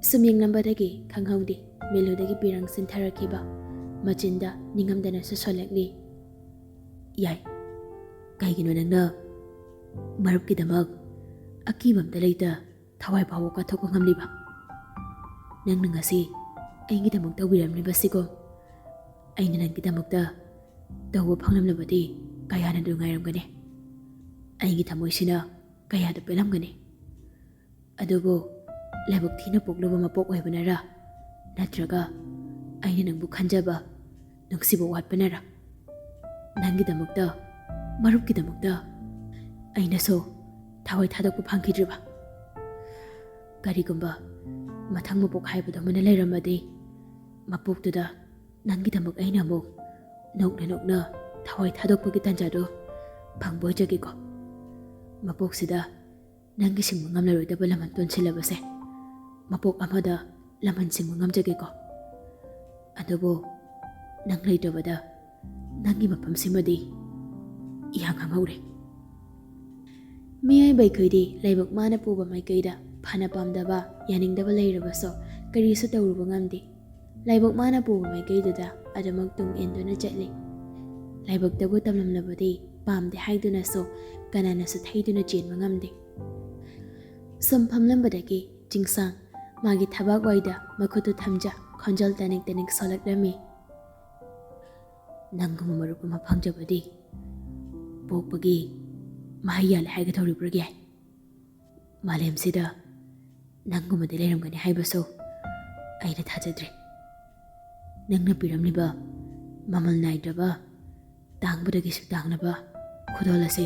ꯁꯨꯝ ꯌꯦꯡꯂꯝꯕꯗꯒꯤ ꯈꯪꯍꯧꯗꯦ, ꯃꯤꯠꯂꯨꯗꯒꯤ ꯄꯤꯔꯪ ꯁꯤꯟꯊꯔꯛꯈꯤꯕ꯫ ꯃꯆꯤꯟꯗ ꯅꯤꯡꯉꯝꯗꯅ ꯁꯨꯁꯣꯜꯂꯛꯂꯤ꯫ "ꯌꯥꯏ, ꯀꯩꯒꯤꯅꯣ ꯅꯪꯅ ꯃꯔꯨꯞꯀꯤꯗꯃꯛ ꯑꯀꯤꯕ ꯑꯝꯇ ꯂꯩꯇ ꯊꯋꯥꯏ ꯐꯥꯎꯕ ꯀꯠꯊꯣꯛꯄ ꯉꯝꯂꯤꯕ? ꯅꯪꯅ ꯉꯁꯤ ꯑꯩꯒꯤꯗꯃꯛ ꯇꯧꯕꯤꯔꯝꯂꯤꯕꯁꯤꯒꯨꯝ ꯑꯩꯅ ꯅꯪꯒꯤꯗꯃꯛꯇ ꯇꯧꯕ ꯐꯪꯂꯝꯂꯕꯗꯤ ꯀꯌꯥꯅ ꯅꯨꯡꯉꯥꯏꯔꯝꯒꯅꯤ꯫ ꯑꯩꯒꯤ ꯊꯃꯣꯏꯁꯤꯅ ꯀꯌꯥꯗ ꯄꯦꯜꯂꯝꯒꯅꯤ꯫ ꯑꯗꯨꯕꯨ ꯂꯥꯏꯕꯛ ꯊꯤꯅ ꯄꯣꯛꯂꯨꯕ ꯃꯄꯣꯛ ꯑꯣꯏꯕꯅꯔꯥ, ꯅꯠꯇ꯭ꯔꯒ ꯑꯩꯅ ꯅꯪꯕꯨ ꯈꯟꯖꯕ, ꯅꯨꯡꯁꯤꯕ ꯋꯥꯠꯄꯅꯔꯥ?" ꯅꯪꯒꯤꯗꯃꯛꯇ, ꯃꯔꯨꯞꯀꯤꯗꯃꯛꯇ ꯑꯩꯅꯁꯨ ꯊꯋꯥꯏ ꯊꯥꯗꯣꯛꯄ ꯐꯪꯈꯤꯗ꯭ꯔꯤꯕ? ꯀꯔꯤꯒꯨꯝꯕ ꯃꯊꯪ ꯃꯄꯣꯛ ꯍꯥꯏꯕꯗꯨ ꯑꯃꯅ ꯂꯩꯔꯝꯃꯗꯤ, ꯃꯄꯣꯛꯇꯨꯗ ꯅꯪꯒꯤꯗꯃꯛ ꯑꯩꯅ ꯑꯃꯨꯛ ꯅꯣꯛꯅ ꯅꯣꯛꯅ ꯊꯋꯥꯏ ꯊꯥꯗꯣꯛꯄꯒꯤ ꯇꯥꯟꯖꯥꯗꯨ ꯐꯪꯕ ꯑꯣꯏꯖꯒꯦꯀꯣ꯫ ꯃꯄꯣꯛꯁꯤꯗ ꯅꯪꯒꯤ ꯁꯤꯡꯕ ꯉꯝꯂꯔꯣꯏꯗꯕ ꯂꯃꯟ ꯇꯣꯟꯁꯤꯜꯂꯕꯁꯦ ꯃꯄꯣꯛ ꯑꯃꯗ ꯂꯃꯟ ꯁꯤꯡꯕ ꯉꯝꯖꯒꯦꯀꯣ꯫ ꯑꯗꯨꯕꯨ ꯅꯪ ꯂꯩꯇ꯭ꯔꯕꯗ ꯅꯪꯒꯤ ꯃꯐꯝꯁꯤꯃꯗꯤ ꯏꯍꯥꯡ ꯍꯥꯡꯍꯧꯔꯦ꯫ ꯃꯤꯑꯣꯏꯕ ꯑꯩꯈꯣꯏꯗꯤ ꯂꯥꯏꯕꯛ ꯃꯥꯅ ꯄꯨꯕ ꯃꯥꯏꯀꯩꯗ ꯐꯅ ꯄꯥꯝꯗꯕ, ꯌꯥꯅꯤꯡꯗꯕ ꯂꯩꯔꯕꯁꯨ ꯀꯔꯤꯁꯨ ꯇꯧꯔꯨꯕ ꯉꯝꯗꯦ꯫ ꯂꯥꯏꯕꯛ ꯃꯥꯅ ꯄꯨꯕ ꯃꯥꯏꯀꯩꯗꯨꯗ ꯑꯗꯨꯃꯛ ꯇꯨꯡ ꯏꯟꯗꯨꯅ ꯆꯠꯂꯤ꯫ ꯂꯥꯏꯕꯛꯇꯕꯨ ꯇꯝꯂꯝꯂꯕꯗꯤ ꯄꯥꯝꯗꯦ ꯍꯥꯏꯗꯨꯅꯁꯨ ꯀꯅꯥꯅꯁꯨ ꯊꯩꯗꯨꯅ ꯆꯦꯟꯕ ꯉꯝꯗꯦ꯫ ꯁꯨꯝ ꯐꯝꯂꯝꯕꯗꯒꯤ ꯆꯤꯡꯁꯥꯡ ꯃꯥꯒꯤ ꯊꯕꯥꯛ ꯋꯥꯏꯗ ꯃꯈꯨꯠꯇꯨ ꯊꯝꯖ ꯈꯣꯟꯖꯦꯜ ꯇꯅꯤꯛ ꯇꯅꯤꯛ ꯁꯣꯜꯂꯛꯂꯝꯃꯤ꯫ ꯅꯪꯒꯨꯝꯕ ꯃꯔꯨꯞ ꯑꯃ ꯐꯪꯖꯕꯗꯤ ꯄꯣꯛꯄꯒꯤ ꯃꯍꯩ ꯌꯥꯜꯂꯦ ꯍꯥꯏꯒꯗꯧꯔꯤꯕ꯭ꯔꯥꯒꯦ? ꯃꯥꯂꯦꯝꯁꯤꯗ ꯅꯪꯒꯨꯝꯕꯗꯤ ꯂꯩꯔꯝꯒꯅꯤ ꯍꯥꯏꯕꯁꯨ ꯑꯩꯅ ꯊꯥꯖꯗ꯭ꯔꯦ꯫ ꯅꯪꯅ ꯄꯤꯔꯝꯂꯤꯕ ꯃꯃꯜ ꯅꯥꯏꯗ꯭ꯔꯕ, ꯇꯥꯡꯕꯗꯒꯤꯁꯨ ꯇꯥꯡꯂꯕ ꯈꯨꯗꯣꯜ ꯑꯁꯤ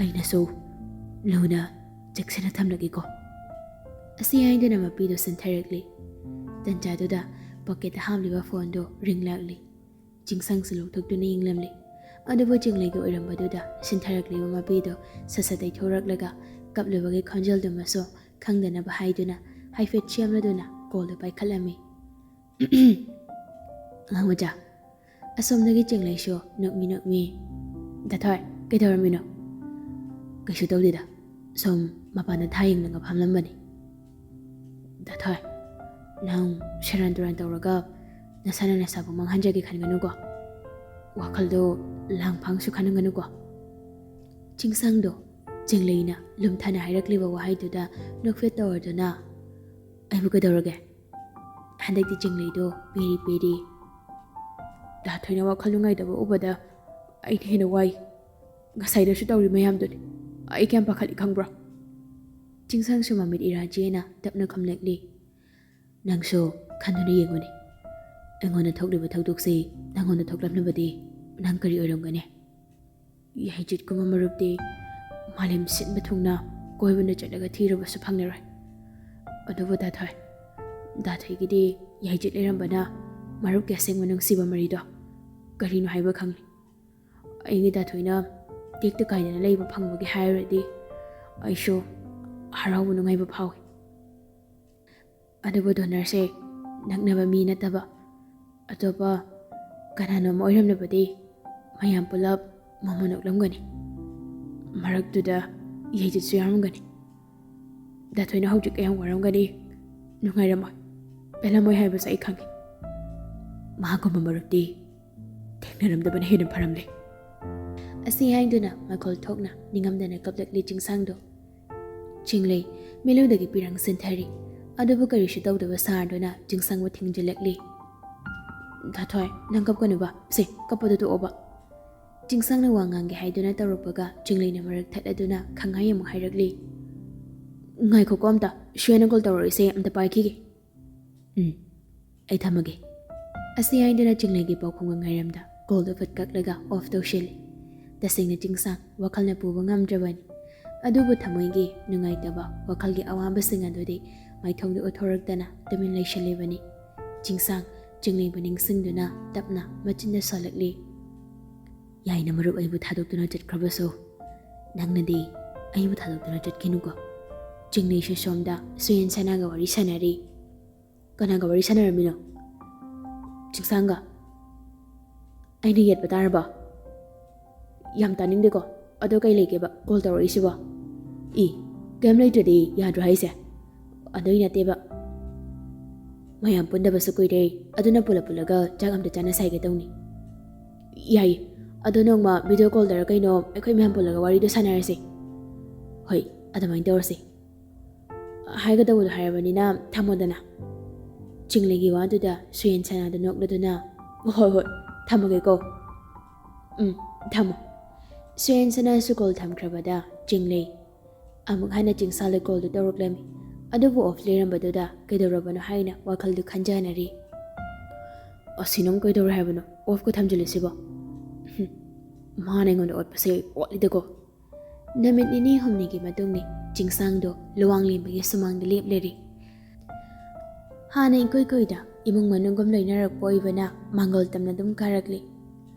ꯑꯩꯅꯁꯨ ꯂꯨꯅ ꯆꯦꯛꯁꯤꯟꯅ ꯊꯝꯂꯒꯦꯀꯣ꯫ ꯑꯁꯤ ꯍꯥꯏꯗꯨꯅ ꯃꯄꯤꯗꯨ ꯆꯦꯟꯊꯔꯛꯂꯤ꯫ ꯇꯟꯖꯥꯗꯨꯗ ꯄꯣꯀꯦꯠꯇ ꯍꯥꯞꯂꯤꯕ ꯐꯣꯟꯗꯨ ꯔꯤꯡ ꯂꯥꯛꯂꯤ꯫ ꯆꯤꯡꯁꯪꯁꯨ ꯂꯧꯊꯣꯛꯇꯨꯅ ꯌꯦꯡꯂꯝꯂꯤ꯫ ꯑꯗꯨꯕꯨ ꯆꯤꯡꯂꯩꯒꯤ ꯑꯣꯏꯔꯝꯕꯗꯨꯗ ꯁꯤꯟꯊꯔꯛꯂꯤꯕ ꯃꯄꯤꯗꯨ ꯁꯠ ꯁꯠ ꯇꯩꯊꯣꯔꯛꯂꯒ ꯀꯞꯂꯨꯕꯒꯤ ꯈꯣꯟꯖꯦꯜꯗꯨꯃꯁꯨ ꯈꯪꯗꯅꯕ ꯍꯥꯏꯗꯨꯅ ꯍꯥꯏꯐꯦꯠ ꯁꯦꯝꯂꯗꯨꯅ ꯀꯣꯜꯗꯨ ꯄꯥꯏꯈꯠꯂꯝꯃꯤ꯫ ꯑꯉꯥꯡ ꯃꯆꯥ, ꯑꯁꯣꯝꯗꯒꯤ ꯆꯤꯡꯂꯩꯁꯨ ꯅꯣꯛꯃꯤ ꯅꯣꯛꯃꯤ, "ꯗꯥ ꯊꯣꯏ, ꯀꯩꯗꯧꯔꯝꯃꯤꯅꯣ?" "ꯀꯩꯁꯨ ꯇꯧꯗꯦꯗ, ꯁꯨꯝ ꯃꯄꯥꯟꯗ ꯊꯥ ꯌꯦꯡꯂꯒ ꯐꯝꯂꯝꯕꯅꯤ꯫" "ꯗꯥ ꯊꯣꯏ, ꯅꯪ ꯁꯦꯔꯥꯟ ꯇꯨꯔꯥꯟ ꯇꯧꯔꯒ ꯅꯁꯥꯅ ꯅꯁꯥꯕꯨ ꯃꯥꯡꯍꯟꯖꯒꯦ ꯈꯟꯒꯅꯨꯀꯣ꯫ ꯋꯥꯈꯜꯗꯣ ꯂꯥꯡꯐꯥꯡꯁꯨ ꯈꯟꯒꯅꯨꯀꯣ꯫" ꯆꯤꯡꯁꯪꯗꯣ ꯆꯤꯡꯂꯩꯅ ꯂꯨꯝꯊꯅ ꯍꯥꯏꯔꯛꯂꯤꯕ ꯋꯥꯍꯩꯗꯨꯗ ꯅꯣꯛꯐꯦꯠ ꯇꯧꯔꯗꯨꯅ, "ꯑꯩꯕꯨ ꯀꯩꯗꯧꯔꯒꯦ? ꯍꯟꯗꯛꯇꯤ ꯆꯤꯡꯂꯩꯗꯣ ꯄꯦꯔꯤ ꯄꯦꯔꯤ꯫ ꯗꯥ ꯊꯣꯏꯅ ꯋꯥꯈꯜ ꯅꯨꯡꯉꯥꯏꯇꯕ ꯎꯕꯗ ꯑꯩꯅ ꯍꯦꯟꯅ ꯋꯥꯏ꯫ ꯉꯁꯥꯏꯗꯁꯨ ꯇꯧꯔꯤ ꯃꯌꯥꯝꯗꯨꯅꯤ꯫ ꯑꯩ ꯀꯌꯥꯝ ꯄꯥꯈꯠꯂꯤ ꯈꯪꯕ꯭ꯔꯣ?" ꯆꯤꯡꯁꯪꯁꯨ ꯃꯃꯤꯠ ꯏꯔꯥ ꯆꯦꯅ ꯇꯞꯅ ꯈꯨꯝꯂꯛꯂꯤ꯫ "ꯅꯪꯁꯨ ꯈꯟꯗꯨꯅ ꯌꯦꯡꯉꯨꯅꯦ꯫ ꯑꯩꯉꯣꯟꯗ ꯊꯣꯛꯂꯤꯕ ꯊꯧꯗꯣꯛꯁꯤ ꯅꯪꯉꯣꯟꯗ ꯊꯣꯛꯂꯛꯅꯕꯗꯤ ꯅꯪ ꯀꯔꯤ ꯑꯣꯏꯔꯝꯒꯅꯤ? ꯌꯥꯏꯖꯤꯠꯀꯨꯝꯕ ꯃꯔꯨꯞꯇꯤ ꯃꯥꯂꯦꯝ ꯁꯤꯟꯕ ꯊꯨꯡꯅ ꯀꯣꯏꯕꯅ ꯆꯠꯂꯒ ꯊꯤꯔꯕꯁꯨ ꯐꯪꯂꯔꯣꯏ꯫ ꯑꯗꯨꯕꯨ ꯗꯥꯊꯣꯏ, ꯗꯥꯊꯣꯏꯒꯤꯗꯤ ꯌꯥꯏꯖꯤꯠ ꯂꯩꯔꯝꯕꯅ ꯃꯔꯨꯞꯀꯤ ꯑꯁꯦꯡꯕ ꯅꯨꯡꯁꯤꯕ ꯃꯔꯤꯗꯣ ꯀꯔꯤꯅꯣ ꯍꯥꯏꯕ ꯈꯪꯂꯦ꯫ ꯑꯩꯒꯤ ꯗꯥꯊꯣꯏꯅ ꯇꯦꯛꯇ ꯀꯥꯏꯗꯅ ꯂꯩꯕ ꯐꯪꯕꯒꯤ ꯍꯥꯏꯔꯨꯔꯗꯤ ꯑꯩꯁꯨ ꯍꯔꯥꯎꯕ ꯅꯨꯡꯉꯥꯏꯕ ꯐꯥꯎꯏ꯫ ꯑꯗꯨꯕꯨ ꯗꯣꯅꯔꯁꯦ ꯅꯛꯅꯕ ꯃꯤ ꯅꯠꯇꯕ ꯑꯇꯣꯞꯄ ꯀꯅꯥꯅꯣꯝ ꯑꯣꯏꯔꯝꯂꯕꯗꯤ ꯃꯌꯥꯝ ꯄꯨꯂꯞ ꯃꯃꯜ ꯅꯣꯛꯂꯝꯒꯅꯤ꯫ ꯃꯔꯛꯇꯨꯗ ꯌꯥꯏꯖꯤꯠꯁꯨ ꯌꯥꯎꯔꯝꯒꯅꯤ꯫ ꯗꯥꯊꯣꯏꯅ ꯍꯧꯖꯤꯛ ꯀꯌꯥꯝ ꯋꯥꯔꯝꯒꯅꯤ, ꯅꯨꯡꯉꯥꯏꯔꯝꯃꯣꯏ, ꯄꯦꯜꯂꯝꯃꯣꯏ ꯍꯥꯏꯕꯁꯨ ꯑꯩ ꯈꯪꯏ꯫ ꯃꯍꯥꯛꯀꯨꯝꯕ ꯃꯔꯨꯞꯇꯤ ꯊꯦꯡꯅꯔꯝꯗꯕꯅ ꯍꯦꯟꯅ ꯐꯔꯝꯂꯦ꯫ ꯑꯁꯤ ꯍꯥꯏꯗꯨꯅ ꯃꯈꯣꯜ ꯊꯣꯛꯅ ꯅꯤꯡꯉꯝꯗꯅ ꯀꯞꯂꯛꯂꯤ ꯆꯤꯡꯁꯥꯡꯗꯣ꯫ ꯆꯤꯡꯂꯩ ꯃꯤꯠꯂꯨꯗꯒꯤ ꯄꯤꯔꯪ ꯁꯤꯟꯊꯔꯤ꯫ ꯑꯗꯨꯕꯨ ꯀꯔꯤꯁꯨ ꯇꯧꯗꯕ ꯁꯥꯔꯗꯨꯅ ꯆꯤꯡꯁꯥꯡꯕꯨ ꯊꯤꯡꯖꯤꯜꯂꯛꯂꯤ꯫ ꯗꯥꯊꯣꯏ, ꯅꯪ ꯀꯞꯀꯅꯨꯕ꯫ ꯁꯦ, ꯀꯞꯄꯗꯨ ꯇꯣꯛꯑꯣꯕ꯫ ꯆꯤꯡꯁꯥꯡꯅ ꯋꯥ ꯉꯥꯡꯒꯦ ꯍꯥꯏꯗꯨꯅ ꯇꯧꯔꯛꯄꯒ ꯆꯤꯡꯂꯩꯅ ꯃꯔꯛ ꯊꯠꯂꯗꯨꯅ ꯈꯪꯍꯥꯏ ꯑꯃꯨꯛ ꯍꯥꯏꯔꯛꯂꯤ꯫ ꯉꯥꯏꯈꯣꯀꯣ ꯑꯝꯇ, ꯁꯨꯌꯥꯅ ꯀꯣꯜ ꯇꯧꯔꯛꯏꯁꯦ, ꯑꯝꯇ ꯄꯥꯏꯈꯤꯒꯦ꯫ ꯎꯝ, ꯑꯩ ꯊꯝꯃꯒꯦ꯫ ꯑꯁꯤ ꯍꯥꯏꯗꯨꯅ ꯆꯤꯡꯂꯩꯒꯤ ꯄꯥꯎꯈꯨꯝꯒ ꯉꯥꯏꯔꯝꯗ ꯀꯣꯜꯗꯨ ꯐꯠ ꯀꯛꯂꯒ ꯑꯣꯐ ꯇꯧꯁꯤꯜꯂꯤ꯫ ꯇꯁꯦꯡꯅ ꯆꯤꯡꯁꯥꯡ ꯋꯥꯈꯜꯅ ꯄꯨꯕ ꯉꯝꯗ꯭ꯔꯕꯅꯤ꯫ ꯑꯗꯨꯕꯨ ꯊꯃꯣꯏꯒꯤ ꯅꯨꯡꯉꯥꯏꯇꯕ ꯋꯥꯈꯜꯒꯤ ꯑꯋꯥꯕꯁꯤꯡ ꯑꯗꯨꯗꯤ ꯃꯥꯏꯊꯣꯡꯗ ꯎꯠꯊꯣꯔꯛꯇꯅ ꯇꯨꯃꯤꯟ ꯂꯩꯁꯤꯜꯂꯤꯕꯅꯤ꯫ ꯆꯤꯡꯁꯥꯡ ꯆꯤꯡꯂꯩꯕꯨ ꯅꯤꯡꯁꯤꯡꯗꯨꯅ ꯇꯞꯅ ꯃꯆꯤꯟꯗ ꯁꯣꯜꯂꯛꯂꯤ꯫ ꯌꯥꯏꯅ ꯃꯔꯨꯞ ꯑꯩꯕꯨ ꯊꯥꯗꯣꯛꯇꯨꯅ ꯆꯠꯈ꯭ꯔꯕꯁꯨ ꯅꯪꯅꯗꯤ ꯑꯩꯕꯨ ꯊꯥꯗꯣꯛꯇꯨꯅ ꯆꯠꯈꯤꯅꯨꯀꯣ꯫ ꯆꯤꯡꯂꯩꯁꯨ ꯁꯣꯝꯗ ꯁꯨꯌꯦꯟ ꯁꯅꯥꯒ ꯋꯥꯔꯤ ꯁꯥꯟꯅꯔꯤ꯫ ꯀꯅꯥꯒ ꯋꯥꯔꯤ ꯁꯥꯟꯅꯔꯝꯃꯤꯅꯣ? ꯆꯤꯡꯁꯥꯡꯒ? ꯑꯩꯅ ꯌꯦꯠꯄ ꯇꯥꯔꯕ? ꯌꯥꯝ ꯇꯥꯅꯤꯡꯗꯦꯀꯣ꯫ ꯑꯗꯣ ꯀꯩ ꯂꯩꯒꯦꯕ ꯀꯣꯜ ꯇꯧꯔꯛꯏꯁꯤꯕꯣ? ꯏ, ꯀꯩꯝ ꯂꯩꯇ꯭ꯔꯗꯤ ꯌꯥꯗ꯭ꯔꯣ ꯍꯥꯏꯁꯦ? ꯑꯗꯨꯏ ꯅꯠꯇꯦꯕ, ꯃꯌꯥꯝ ꯄꯨꯟꯗꯕꯁꯨ ꯀꯨꯏꯔꯦ, ꯑꯗꯨꯅ ꯄꯨꯂꯞ ꯄꯨꯜꯂꯒ ꯆꯥꯛ ꯑꯝꯇ ꯆꯥꯅꯁꯦ ꯍꯥꯏꯒꯦ ꯇꯧꯅꯤ꯫ ꯌꯥꯏꯌꯦ, ꯑꯗꯣ ꯅꯣꯡꯃ ꯚꯤꯗꯤꯑꯣ ꯀꯣꯜꯗꯔ ꯀꯩꯅꯣ ꯑꯩꯈꯣꯏ ꯃꯌꯥꯝ ꯄꯨꯜꯂꯒ ꯋꯥꯔꯤꯗꯣ ꯁꯥꯟꯅꯔꯁꯦ꯫ ꯍꯣꯏ, ꯑꯗꯨꯃꯥꯏꯅ ꯇꯧꯔꯁꯦ꯫ ꯍꯥꯏꯒꯗꯧꯕꯗꯣ ꯍꯥꯏꯔꯕꯅꯤꯅ ꯊꯝꯃꯣꯗꯅ꯫ ꯆꯤꯡꯂꯩꯒꯤ ꯋꯥꯗꯨꯗ ꯁꯨꯌꯦꯟ ꯁꯅꯥꯗ ꯅꯣꯛꯂꯗꯨꯅ, "ꯍꯣꯏ ꯍꯣꯏ, ꯊꯝꯃꯒꯦꯀꯣ꯫ ꯎꯝ, ꯊꯝꯃꯣ"꯫ ꯁꯨꯌꯦꯟ ꯁꯅꯥꯁꯨ ꯀꯣꯜ ꯊꯝꯈ꯭ꯔꯕꯗ ꯆꯤꯡꯂꯩ ꯑꯃꯨꯛ ꯍꯟꯅ ꯆꯤꯡꯁꯥꯡꯗ ꯀꯣꯜꯗꯨ ꯇꯧꯔꯛꯂꯝꯃꯤ꯫ ꯑꯗꯨꯕꯨ ꯑꯣꯐ ꯂꯩꯔꯝꯕꯗꯨꯗ ꯀꯩꯗꯧꯔꯕꯅꯣ ꯍꯥꯏꯅ ꯋꯥꯈꯜꯗꯨ ꯈꯟꯖꯅꯔꯤ꯫ ꯑꯁꯤ ꯅꯪ ꯀꯩꯗꯧꯔꯦ ꯍꯥꯏꯕꯅꯣ ꯑꯣꯐꯀ ꯊꯝꯖꯤꯜꯂꯤꯁꯤꯕꯣ? ꯃꯥꯅ ꯑꯩꯉꯣꯟꯗ ꯑꯣꯠꯄꯁꯦ ꯑꯣꯠꯂꯤꯗꯀꯣ꯫ ꯅꯨꯃꯤꯠ ꯅꯤꯅꯤ ꯍꯨꯝꯅꯤꯒꯤ ꯃꯇꯨꯡꯅꯤ꯫ ꯆꯤꯡꯁꯥꯡꯗꯣ ꯂꯨꯋꯥꯡꯂꯦꯝꯕꯒꯤ ꯁꯨꯃꯥꯡꯗ ꯂꯦꯞꯂꯔꯤ꯫ ꯍꯥꯟꯅ ꯏꯀꯨꯏ ꯀꯨꯏꯗ ꯏꯃꯨꯡ ꯃꯅꯨꯡꯒꯨꯝ ꯂꯣꯏꯅꯔꯛꯄ ꯑꯣꯏꯕꯅ ꯃꯥꯡꯒꯣꯜ ꯇꯝꯅ ꯑꯗꯨꯝ ꯀꯥꯔꯛꯂꯤ꯫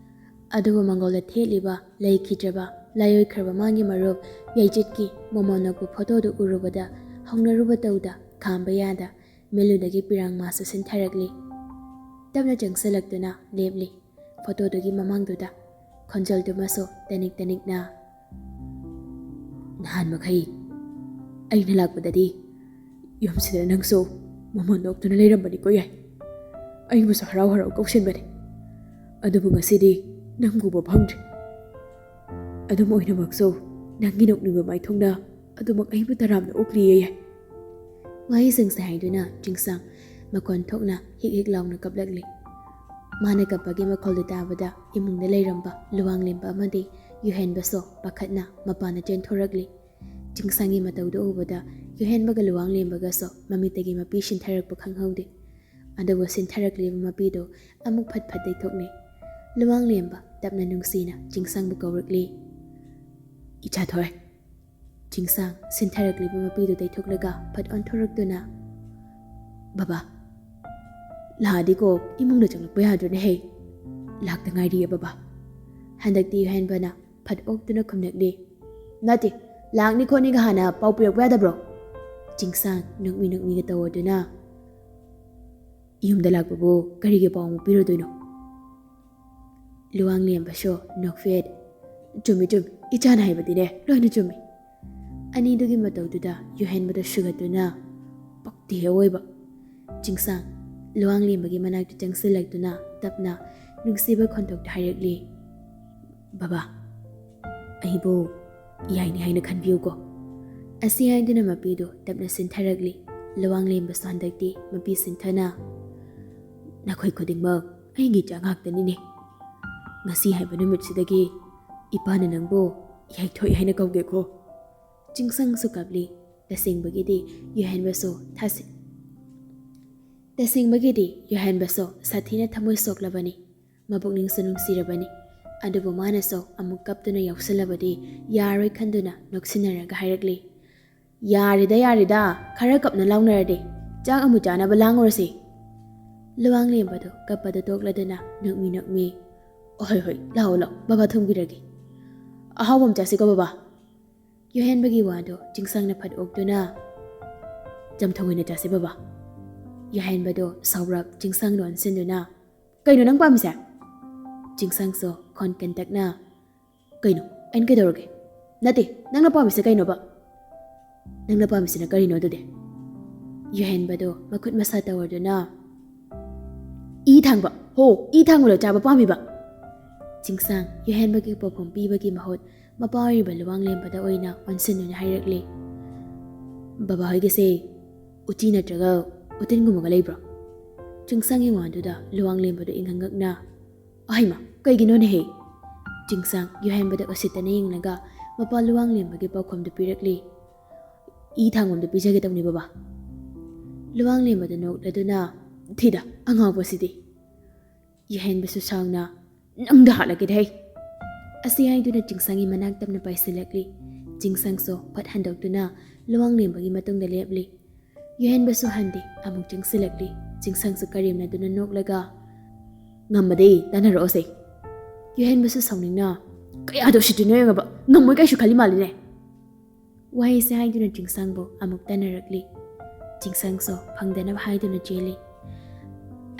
ꯑꯗꯨꯕꯨ ꯃꯥꯡꯒꯣꯜꯗ ꯊꯦꯠꯂꯤꯕ ꯂꯩꯈꯤꯗ꯭ꯔꯕ, ꯂꯥꯏꯑꯣꯏꯈ꯭ꯔꯕ ꯃꯥꯒꯤ ꯃꯔꯨꯞ ꯌꯥꯏꯆꯤꯠꯀꯤ ꯃꯣꯃꯣꯟ ꯅꯣꯛꯄ ꯐꯣꯇꯣꯗꯨ ꯎꯔꯨꯕꯗ ꯍꯧꯅꯔꯨꯕ ꯇꯧꯗ ꯈꯥꯝꯕ ꯌꯥꯗ ꯃꯤꯠꯂꯨꯗꯒꯤ ꯄꯤꯔꯥꯡ ꯃꯥꯁꯨ ꯁꯤꯟꯊꯔꯛꯂꯤ꯫ ꯇꯞꯅ ꯆꯪꯁꯤꯜꯂꯛꯇꯨꯅ ꯂꯦꯞꯂꯤ꯫ ꯐꯣꯇꯣꯗꯨꯒꯤ ꯃꯃꯥꯡꯗꯨꯗ ꯈꯣꯟꯖꯦꯜꯗꯨꯃꯁꯨ ꯇꯅꯤꯛ ꯇꯅꯤꯛꯅ, "ꯅꯍꯥꯟ ꯃꯈꯩ ꯑꯩꯅ ꯂꯥꯛꯄꯗꯗꯤ ꯌꯨꯝꯁꯤꯗ ꯅꯪꯁꯨ ꯃꯃꯣꯟ ꯅꯣꯛꯇꯨꯅ ꯂꯩꯔꯝꯕꯅꯤꯀꯣ ꯌꯥꯏ꯫ ꯑꯩꯕꯨꯁꯨ ꯍꯔꯥꯎ ꯍꯔꯥꯎ ꯀꯧꯁꯤꯟꯕꯅꯤ꯫ ꯑꯗꯨꯕꯨ ꯉꯁꯤꯗꯤ ꯅꯪ ꯎꯕ ꯐꯪꯗ꯭ꯔꯦ꯫ ꯑꯗꯨꯝ ꯑꯣꯏꯅꯃꯛꯁꯨ ꯅꯪꯒꯤ ꯅꯣꯛꯅꯤꯡꯕ ꯃꯥꯏꯊꯣꯡꯅ ꯑꯗꯨꯃꯛ ꯑꯩꯕꯨ ꯇꯔꯥꯝꯅ ꯑꯣꯛꯂꯤꯌꯦ ꯌꯥꯏ꯫" ꯋꯥꯍꯩꯁꯤꯡꯁꯦ ꯍꯥꯏꯗꯨꯅ ꯆꯤꯡꯁꯥꯡ ꯃꯈꯣꯟ ꯊꯣꯛꯅ ꯍꯤꯛ ꯍꯤꯛ ꯂꯥꯎꯅ ꯀꯞꯂꯛꯂꯤ꯫ ꯃꯥꯅ ꯀꯞꯄꯒꯤ ꯃꯈꯣꯜꯗꯨ ꯇꯥꯕꯗ ꯏꯃꯨꯡꯗ ꯂꯩꯔꯝꯕ ꯂꯨꯋꯥꯡꯂꯦꯝꯕ ꯑꯃꯗꯤ ꯌꯨꯍꯦꯟꯕꯁꯨ ꯄꯥꯈꯠꯅ ꯃꯄꯥꯟꯗ ꯆꯦꯟꯊꯣꯔꯛꯂꯤ꯫ ꯆꯤꯡꯁꯥꯡꯒꯤ ꯃꯇꯧꯗꯨ ꯎꯕꯗ ꯌꯨꯍꯦꯟꯕꯒ ꯂꯨꯋꯥꯡꯂꯦꯝꯕꯒꯁꯨ ꯃꯃꯤꯠꯇꯒꯤ ꯃꯄꯤ ꯁꯤꯟꯊꯔꯛꯄ ꯈꯪꯍꯧꯗꯦ꯫ ꯑꯗꯨꯕꯨ ꯁꯤꯟꯊꯔꯛꯂꯤꯕ ꯃꯄꯤꯗꯨ ꯑꯃꯨꯛ ꯐꯠ ꯐꯠ ꯇꯩꯊꯣꯛꯂꯤ꯫ ꯂꯨꯋꯥꯡꯂꯦꯝꯕ ꯇꯞꯅ ꯅꯨꯡꯁꯤꯅ ꯆꯤꯡꯁꯥꯡꯕꯨ ꯀꯧꯔꯛꯂꯤ꯫ "ꯏꯆꯥ ꯊꯣꯏ꯫" ꯆꯤꯡꯁꯥꯡ ꯁꯤꯟꯊꯔꯛꯂꯤꯕ ꯃꯄꯤꯗꯨ ꯇꯩꯊꯣꯛꯂꯒ ꯐꯠ ꯑꯣꯟꯊꯣꯔꯛꯇꯨꯅ, "ꯕꯕꯥ, ꯂꯥꯛꯑꯗꯤꯀꯣ ꯏꯃꯨꯡꯗ ꯆꯪꯂꯛꯄ ꯌꯥꯗ꯭ꯔꯅꯦꯍꯦ꯫ ꯂꯥꯛꯇ ꯉꯥꯏꯔꯤꯌꯦ ꯕꯕꯥ꯫" ꯍꯟꯗꯛꯇꯤ ꯌꯨꯍꯦꯟꯕꯅ ꯐꯠ ꯑꯣꯛꯇꯨꯅ ꯈꯨꯝꯂꯛꯂꯤ꯫ "ꯅꯠꯇꯦ, ꯂꯥꯛꯅꯤ ꯈꯣꯠꯅꯤꯒ ꯍꯥꯟꯅ ꯄꯥꯎ ꯄꯤꯔꯛꯄ ꯌꯥꯗꯕ꯭ꯔꯣ?" ꯆꯤꯡꯁꯥꯡ ꯅꯣꯛꯃꯤ ꯅꯣꯛꯃꯤꯒ ꯇꯧꯔꯗꯨꯅ, "ꯌꯨꯝꯗ ꯂꯥꯛꯄꯕꯨ ꯀꯔꯤꯒꯤ ꯄꯥꯎ ꯑꯃꯨꯛ ꯄꯤꯔꯨꯗꯣꯏꯅꯣ?" ꯂꯨꯋꯥꯡꯂꯦꯝꯕꯁꯨ ꯅꯣꯛꯐꯦꯠ, "ꯆꯨꯝꯃꯤ, ꯆꯨꯝꯃꯤ, ꯏꯆꯥꯅ ꯍꯥꯏꯕꯗꯤꯅꯦ ꯂꯣꯏꯅ ꯆꯨꯝꯃꯤ꯫" ꯑꯅꯤꯗꯨꯒꯤ ꯃꯇꯧꯗꯨꯗ ꯌꯨꯍꯦꯟꯕꯗ ꯁꯨꯒꯠꯇꯨꯅ, "ꯄꯛꯇꯦ ꯑꯑꯣꯏꯕ꯫" ꯆꯤꯡꯁꯥꯡ ꯂꯨꯋꯥꯡꯂꯦꯝꯕꯒꯤ ꯃꯅꯥꯛꯇ ꯆꯪꯁꯤꯜꯂꯛꯇꯨꯅ ꯇꯞꯅ ꯅꯨꯡꯁꯤꯕ ꯈꯣꯟꯊꯣꯛꯇ ꯍꯥꯏꯔꯛꯂꯤ, "ꯕꯕꯥ, ꯑꯩꯕꯨ ꯌꯥꯏꯅꯤ ꯍꯥꯏꯅ ꯈꯟꯕꯤꯌꯨꯀꯣ꯫" ꯑꯁꯤ ꯍꯥꯏꯗꯨꯅ ꯃꯄꯤꯗꯨ ꯇꯞꯅ ꯁꯤꯟꯊꯔꯛꯂꯤ꯫ ꯂꯨꯋꯥꯡꯂꯦꯝꯕꯁꯨ ꯍꯟꯗꯛꯇꯤ ꯃꯄꯤ ꯁꯤꯟꯊꯅ, "ꯅꯈꯣꯏ ꯈꯨꯗꯤꯡꯃꯛ ꯑꯩꯒꯤ ꯏꯆꯥ ꯉꯥꯛꯇꯅꯤꯅꯦ꯫ ꯉꯁꯤ ꯍꯥꯏꯕ ꯅꯨꯃꯤꯠꯁꯤꯗꯒꯤ ꯏꯄꯥꯅ ꯅꯪꯕꯨ ꯌꯥꯏꯊꯣꯏ ꯍꯥꯏꯅ ꯀꯧꯒꯦꯀꯣ꯫" ꯆꯤꯡꯁꯪꯁꯨ ꯀꯞꯂꯤ꯫ ꯇꯁꯦꯡꯕꯒꯤꯗꯤ ꯌꯨꯍꯦꯟꯕꯁꯨ ꯊꯥꯁꯤ-, ꯇꯁꯦꯡꯕꯒꯤꯗꯤ ꯌꯨꯍꯦꯟꯕꯁꯨ ꯁꯥꯊꯤꯅ ꯊꯃꯣꯏ ꯁꯣꯛꯂꯕꯅꯤ꯫ ꯃꯄꯨꯛꯅꯤꯡꯁꯨ ꯅꯨꯡꯁꯤꯔꯕꯅꯤ꯫ ꯑꯗꯨꯕꯨ ꯃꯥꯅꯁꯨ ꯑꯃꯨꯛ ꯀꯞꯇꯨꯅ ꯌꯥꯎꯁꯜꯂꯕꯗꯤ ꯌꯥꯔꯣꯏ ꯈꯟꯗꯨꯅ ꯅꯣꯛꯁꯤꯟꯅꯔꯒ ꯍꯥꯏꯔꯛꯂꯤ, "ꯌꯥꯔꯦꯗ, ꯌꯥꯔꯦꯗ, ꯈꯔ ꯀꯞꯅ ꯂꯥꯎꯅꯔꯗꯤ꯫ ꯆꯥꯛ ꯑꯃꯨꯛ ꯆꯥꯅꯕ ꯂꯥꯡꯉꯨꯔꯁꯤ꯫" ꯂꯨꯋꯥꯡꯂꯦꯝꯕꯗꯣ ꯀꯞꯄꯗ ꯇꯣꯛꯂꯗꯨꯅ ꯅꯣꯛꯃꯤ ꯅꯣꯛꯃꯤ, "ꯑꯍꯣꯏ ꯍꯣꯏ, ꯂꯥꯛꯑꯣ ꯂꯥꯛꯑꯣ, ꯕꯕꯥ ꯊꯣꯡꯕꯤꯔꯒꯦ꯫ ꯑꯍꯥꯎꯕ ꯑꯃ ꯆꯥꯁꯤꯀꯣ ꯕꯕꯥ꯫" ꯌꯨꯍꯦꯟꯕꯒꯤ ꯋꯥꯗꯣ ꯆꯤꯡꯁꯪꯅ ꯐꯠ ꯑꯣꯛꯇꯨꯅ, "ꯆꯝꯊꯣꯡ ꯑꯣꯏꯅ ꯆꯥꯁꯤ ꯕꯕꯥ꯫" ꯌꯨꯍꯦꯟꯕꯗꯣ ꯁꯥꯎꯔꯞ ꯆꯤꯡꯁꯪꯗ ꯑꯣꯟꯁꯤꯟꯗꯨꯅ, "ꯀꯩꯅꯣ ꯅꯪ ꯄꯥꯝꯃꯤꯁꯦ?" ꯆꯤꯡꯁꯪꯁꯨ ꯈꯣꯟ ꯀꯟꯇꯛꯅ, "ꯀꯩꯅꯣ? ꯑꯩꯅ ꯀꯩꯗꯧꯔꯒꯦ? ꯅꯠꯇꯦ, ꯅꯪꯅ ꯄꯥꯝꯃꯤꯁꯦ ꯀꯩꯅꯣꯕ? ꯅꯪꯅ ꯄꯥꯝꯃꯤꯁꯤꯅ ꯀꯔꯤꯅꯣ ꯑꯗꯨꯗꯤ?" ꯌꯨꯍꯦꯟꯕꯗꯣ ꯃꯈꯨꯠ ꯃꯁꯥ ꯇꯧꯔꯗꯨꯅ, "ꯏ ꯊꯥꯡꯕ, ꯍꯣ, ꯏ ꯊꯥꯡꯕꯗꯣ ꯆꯥꯕ ꯄꯥꯝꯃꯤꯕ?" ꯆꯤꯡꯁꯪ ꯌꯨꯍꯦꯟꯕꯒꯤ ꯄꯥꯎꯈꯨꯝ ꯄꯤꯕꯒꯤ ꯃꯍꯨꯠ ꯃꯄꯥ ꯑꯣꯏꯔꯤꯕ ꯂꯨꯋꯥꯡꯂꯦꯝꯕꯗ ꯑꯣꯏꯅ ꯑꯣꯟꯁꯤꯟꯗꯨꯅ ꯍꯥꯏꯔꯛꯂꯤ, "ꯕꯕꯥ ꯍꯣꯏꯒꯤꯁꯦ ꯎꯆꯤ ꯅꯠꯇ꯭ꯔꯒ ꯎꯇꯤꯟꯒꯨꯝꯕꯒ ꯂꯩꯕ꯭ꯔꯣ?" ꯆꯤꯡꯁꯪꯒꯤ ꯋꯥꯗꯨꯗ ꯂꯨꯋꯥꯡꯂꯦꯝꯕꯗꯣ ꯏꯉꯛ ꯉꯛꯅ, "ꯑꯍꯩꯃ, ꯀꯩꯒꯤꯅꯣꯅꯦꯍꯦ?" ꯆꯤꯡꯁꯪ ꯌꯨꯍꯦꯟꯕꯗ ꯎꯁꯤꯠꯇꯅ ꯌꯦꯡꯂꯒ ꯃꯄꯥ ꯂꯨꯋꯥꯡꯂꯦꯝꯕꯒꯤ ꯄꯥꯎꯈꯨꯝꯗꯨ ꯄꯤꯔꯛꯂꯤ, "ꯏ ꯊꯥꯡꯕꯝꯗꯨ ꯄꯤꯖꯒꯦ ꯇꯧꯅꯤ ꯕꯕꯥ꯫" ꯂꯨꯋꯥꯡꯂꯦꯝꯕꯗ ꯅꯣꯛꯂꯗꯨꯅ, "ꯊꯤꯗ, ꯑꯉꯥꯎꯕꯁꯤꯗꯤ!" ꯌꯨꯍꯦꯟꯕꯁꯨ ꯁꯥꯎꯅ, "ꯅꯪꯗ ꯍꯥꯠꯂꯒꯦꯗ ꯍꯩ!" ꯑꯁꯤ ꯍꯥꯏꯗꯨꯅ ꯆꯤꯡꯁꯪꯒꯤ ꯃꯅꯥꯛ ꯇꯞꯅ ꯄꯥꯏꯁꯤꯜꯂꯛꯂꯤ꯫ ꯆꯤꯡꯁꯪꯁꯨ ꯐꯠ ꯍꯟꯗꯣꯛꯇꯨꯅ ꯂꯨꯋꯥꯡꯂꯦꯝꯕꯒꯤ ꯃꯇꯨꯡꯗ ꯂꯦꯞꯂꯤ꯫ ꯌꯨꯍꯦꯟꯕꯁꯨ ꯍꯟꯗꯦ, ꯑꯃꯨꯛ ꯆꯪꯁꯤꯜꯂꯛꯂꯤ꯫ ꯆꯤꯡꯁꯪꯁꯨ ꯀꯔꯦꯝꯅꯗꯨꯅ ꯅꯣꯛꯂꯒ, "ꯉꯝꯃꯗꯤ ꯇꯥꯟꯅꯔꯛꯑꯣꯁꯦ꯫" ꯌꯨꯍꯦꯟꯕꯁꯨ ꯁꯥꯎꯅꯤꯡꯅ, "ꯀꯌꯥꯗ ꯎꯁꯤꯠꯇ꯭ꯔꯤꯅꯣ ꯌꯦꯡꯉꯕ, ꯉꯝꯃꯣꯏ ꯀꯩꯁꯨ ꯈꯜꯂꯤ ꯃꯥꯜꯂꯤꯅꯦ꯫" ꯋꯥꯍꯩꯁꯦ ꯍꯥꯏꯗꯨꯅ ꯆꯤꯡꯁꯪꯕꯨ ꯑꯃꯨꯛ ꯇꯥꯟꯅꯔꯛꯂꯤ꯫ ꯆꯤꯡꯁꯪꯁꯨ ꯐꯪꯗꯅꯕ ꯍꯥꯏꯗꯨꯅ ꯆꯦꯜꯂꯤ꯫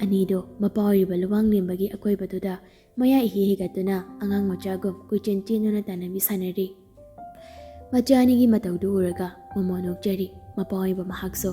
ꯑꯅꯤꯗꯣ ꯃꯄꯥ ꯑꯣꯏꯔꯤꯕ ꯂꯨꯋꯥꯡꯂꯦꯝꯕꯒꯤ ꯑꯀꯣꯏꯕꯗꯨꯗ ꯃꯌꯥ ꯏꯍꯤ ꯍꯤꯒꯠꯇꯨꯅ ꯑꯉꯥꯡ ꯃꯆꯥꯒꯨꯝ ꯀꯣꯏꯆꯦꯟ ꯆꯦꯟꯗꯨꯅ ꯇꯥꯟꯅꯕꯤ ꯁꯥꯟꯅꯔꯤ꯫ ꯃꯆꯥ ꯑꯅꯤꯒꯤ ꯃꯇꯧꯗꯨ ꯎꯔꯒ ꯃꯃꯣꯟ ꯅꯣꯛꯆꯔꯤ꯫ ꯃꯄꯥ ꯑꯣꯏꯕ ꯃꯍꯥꯛꯁꯨ,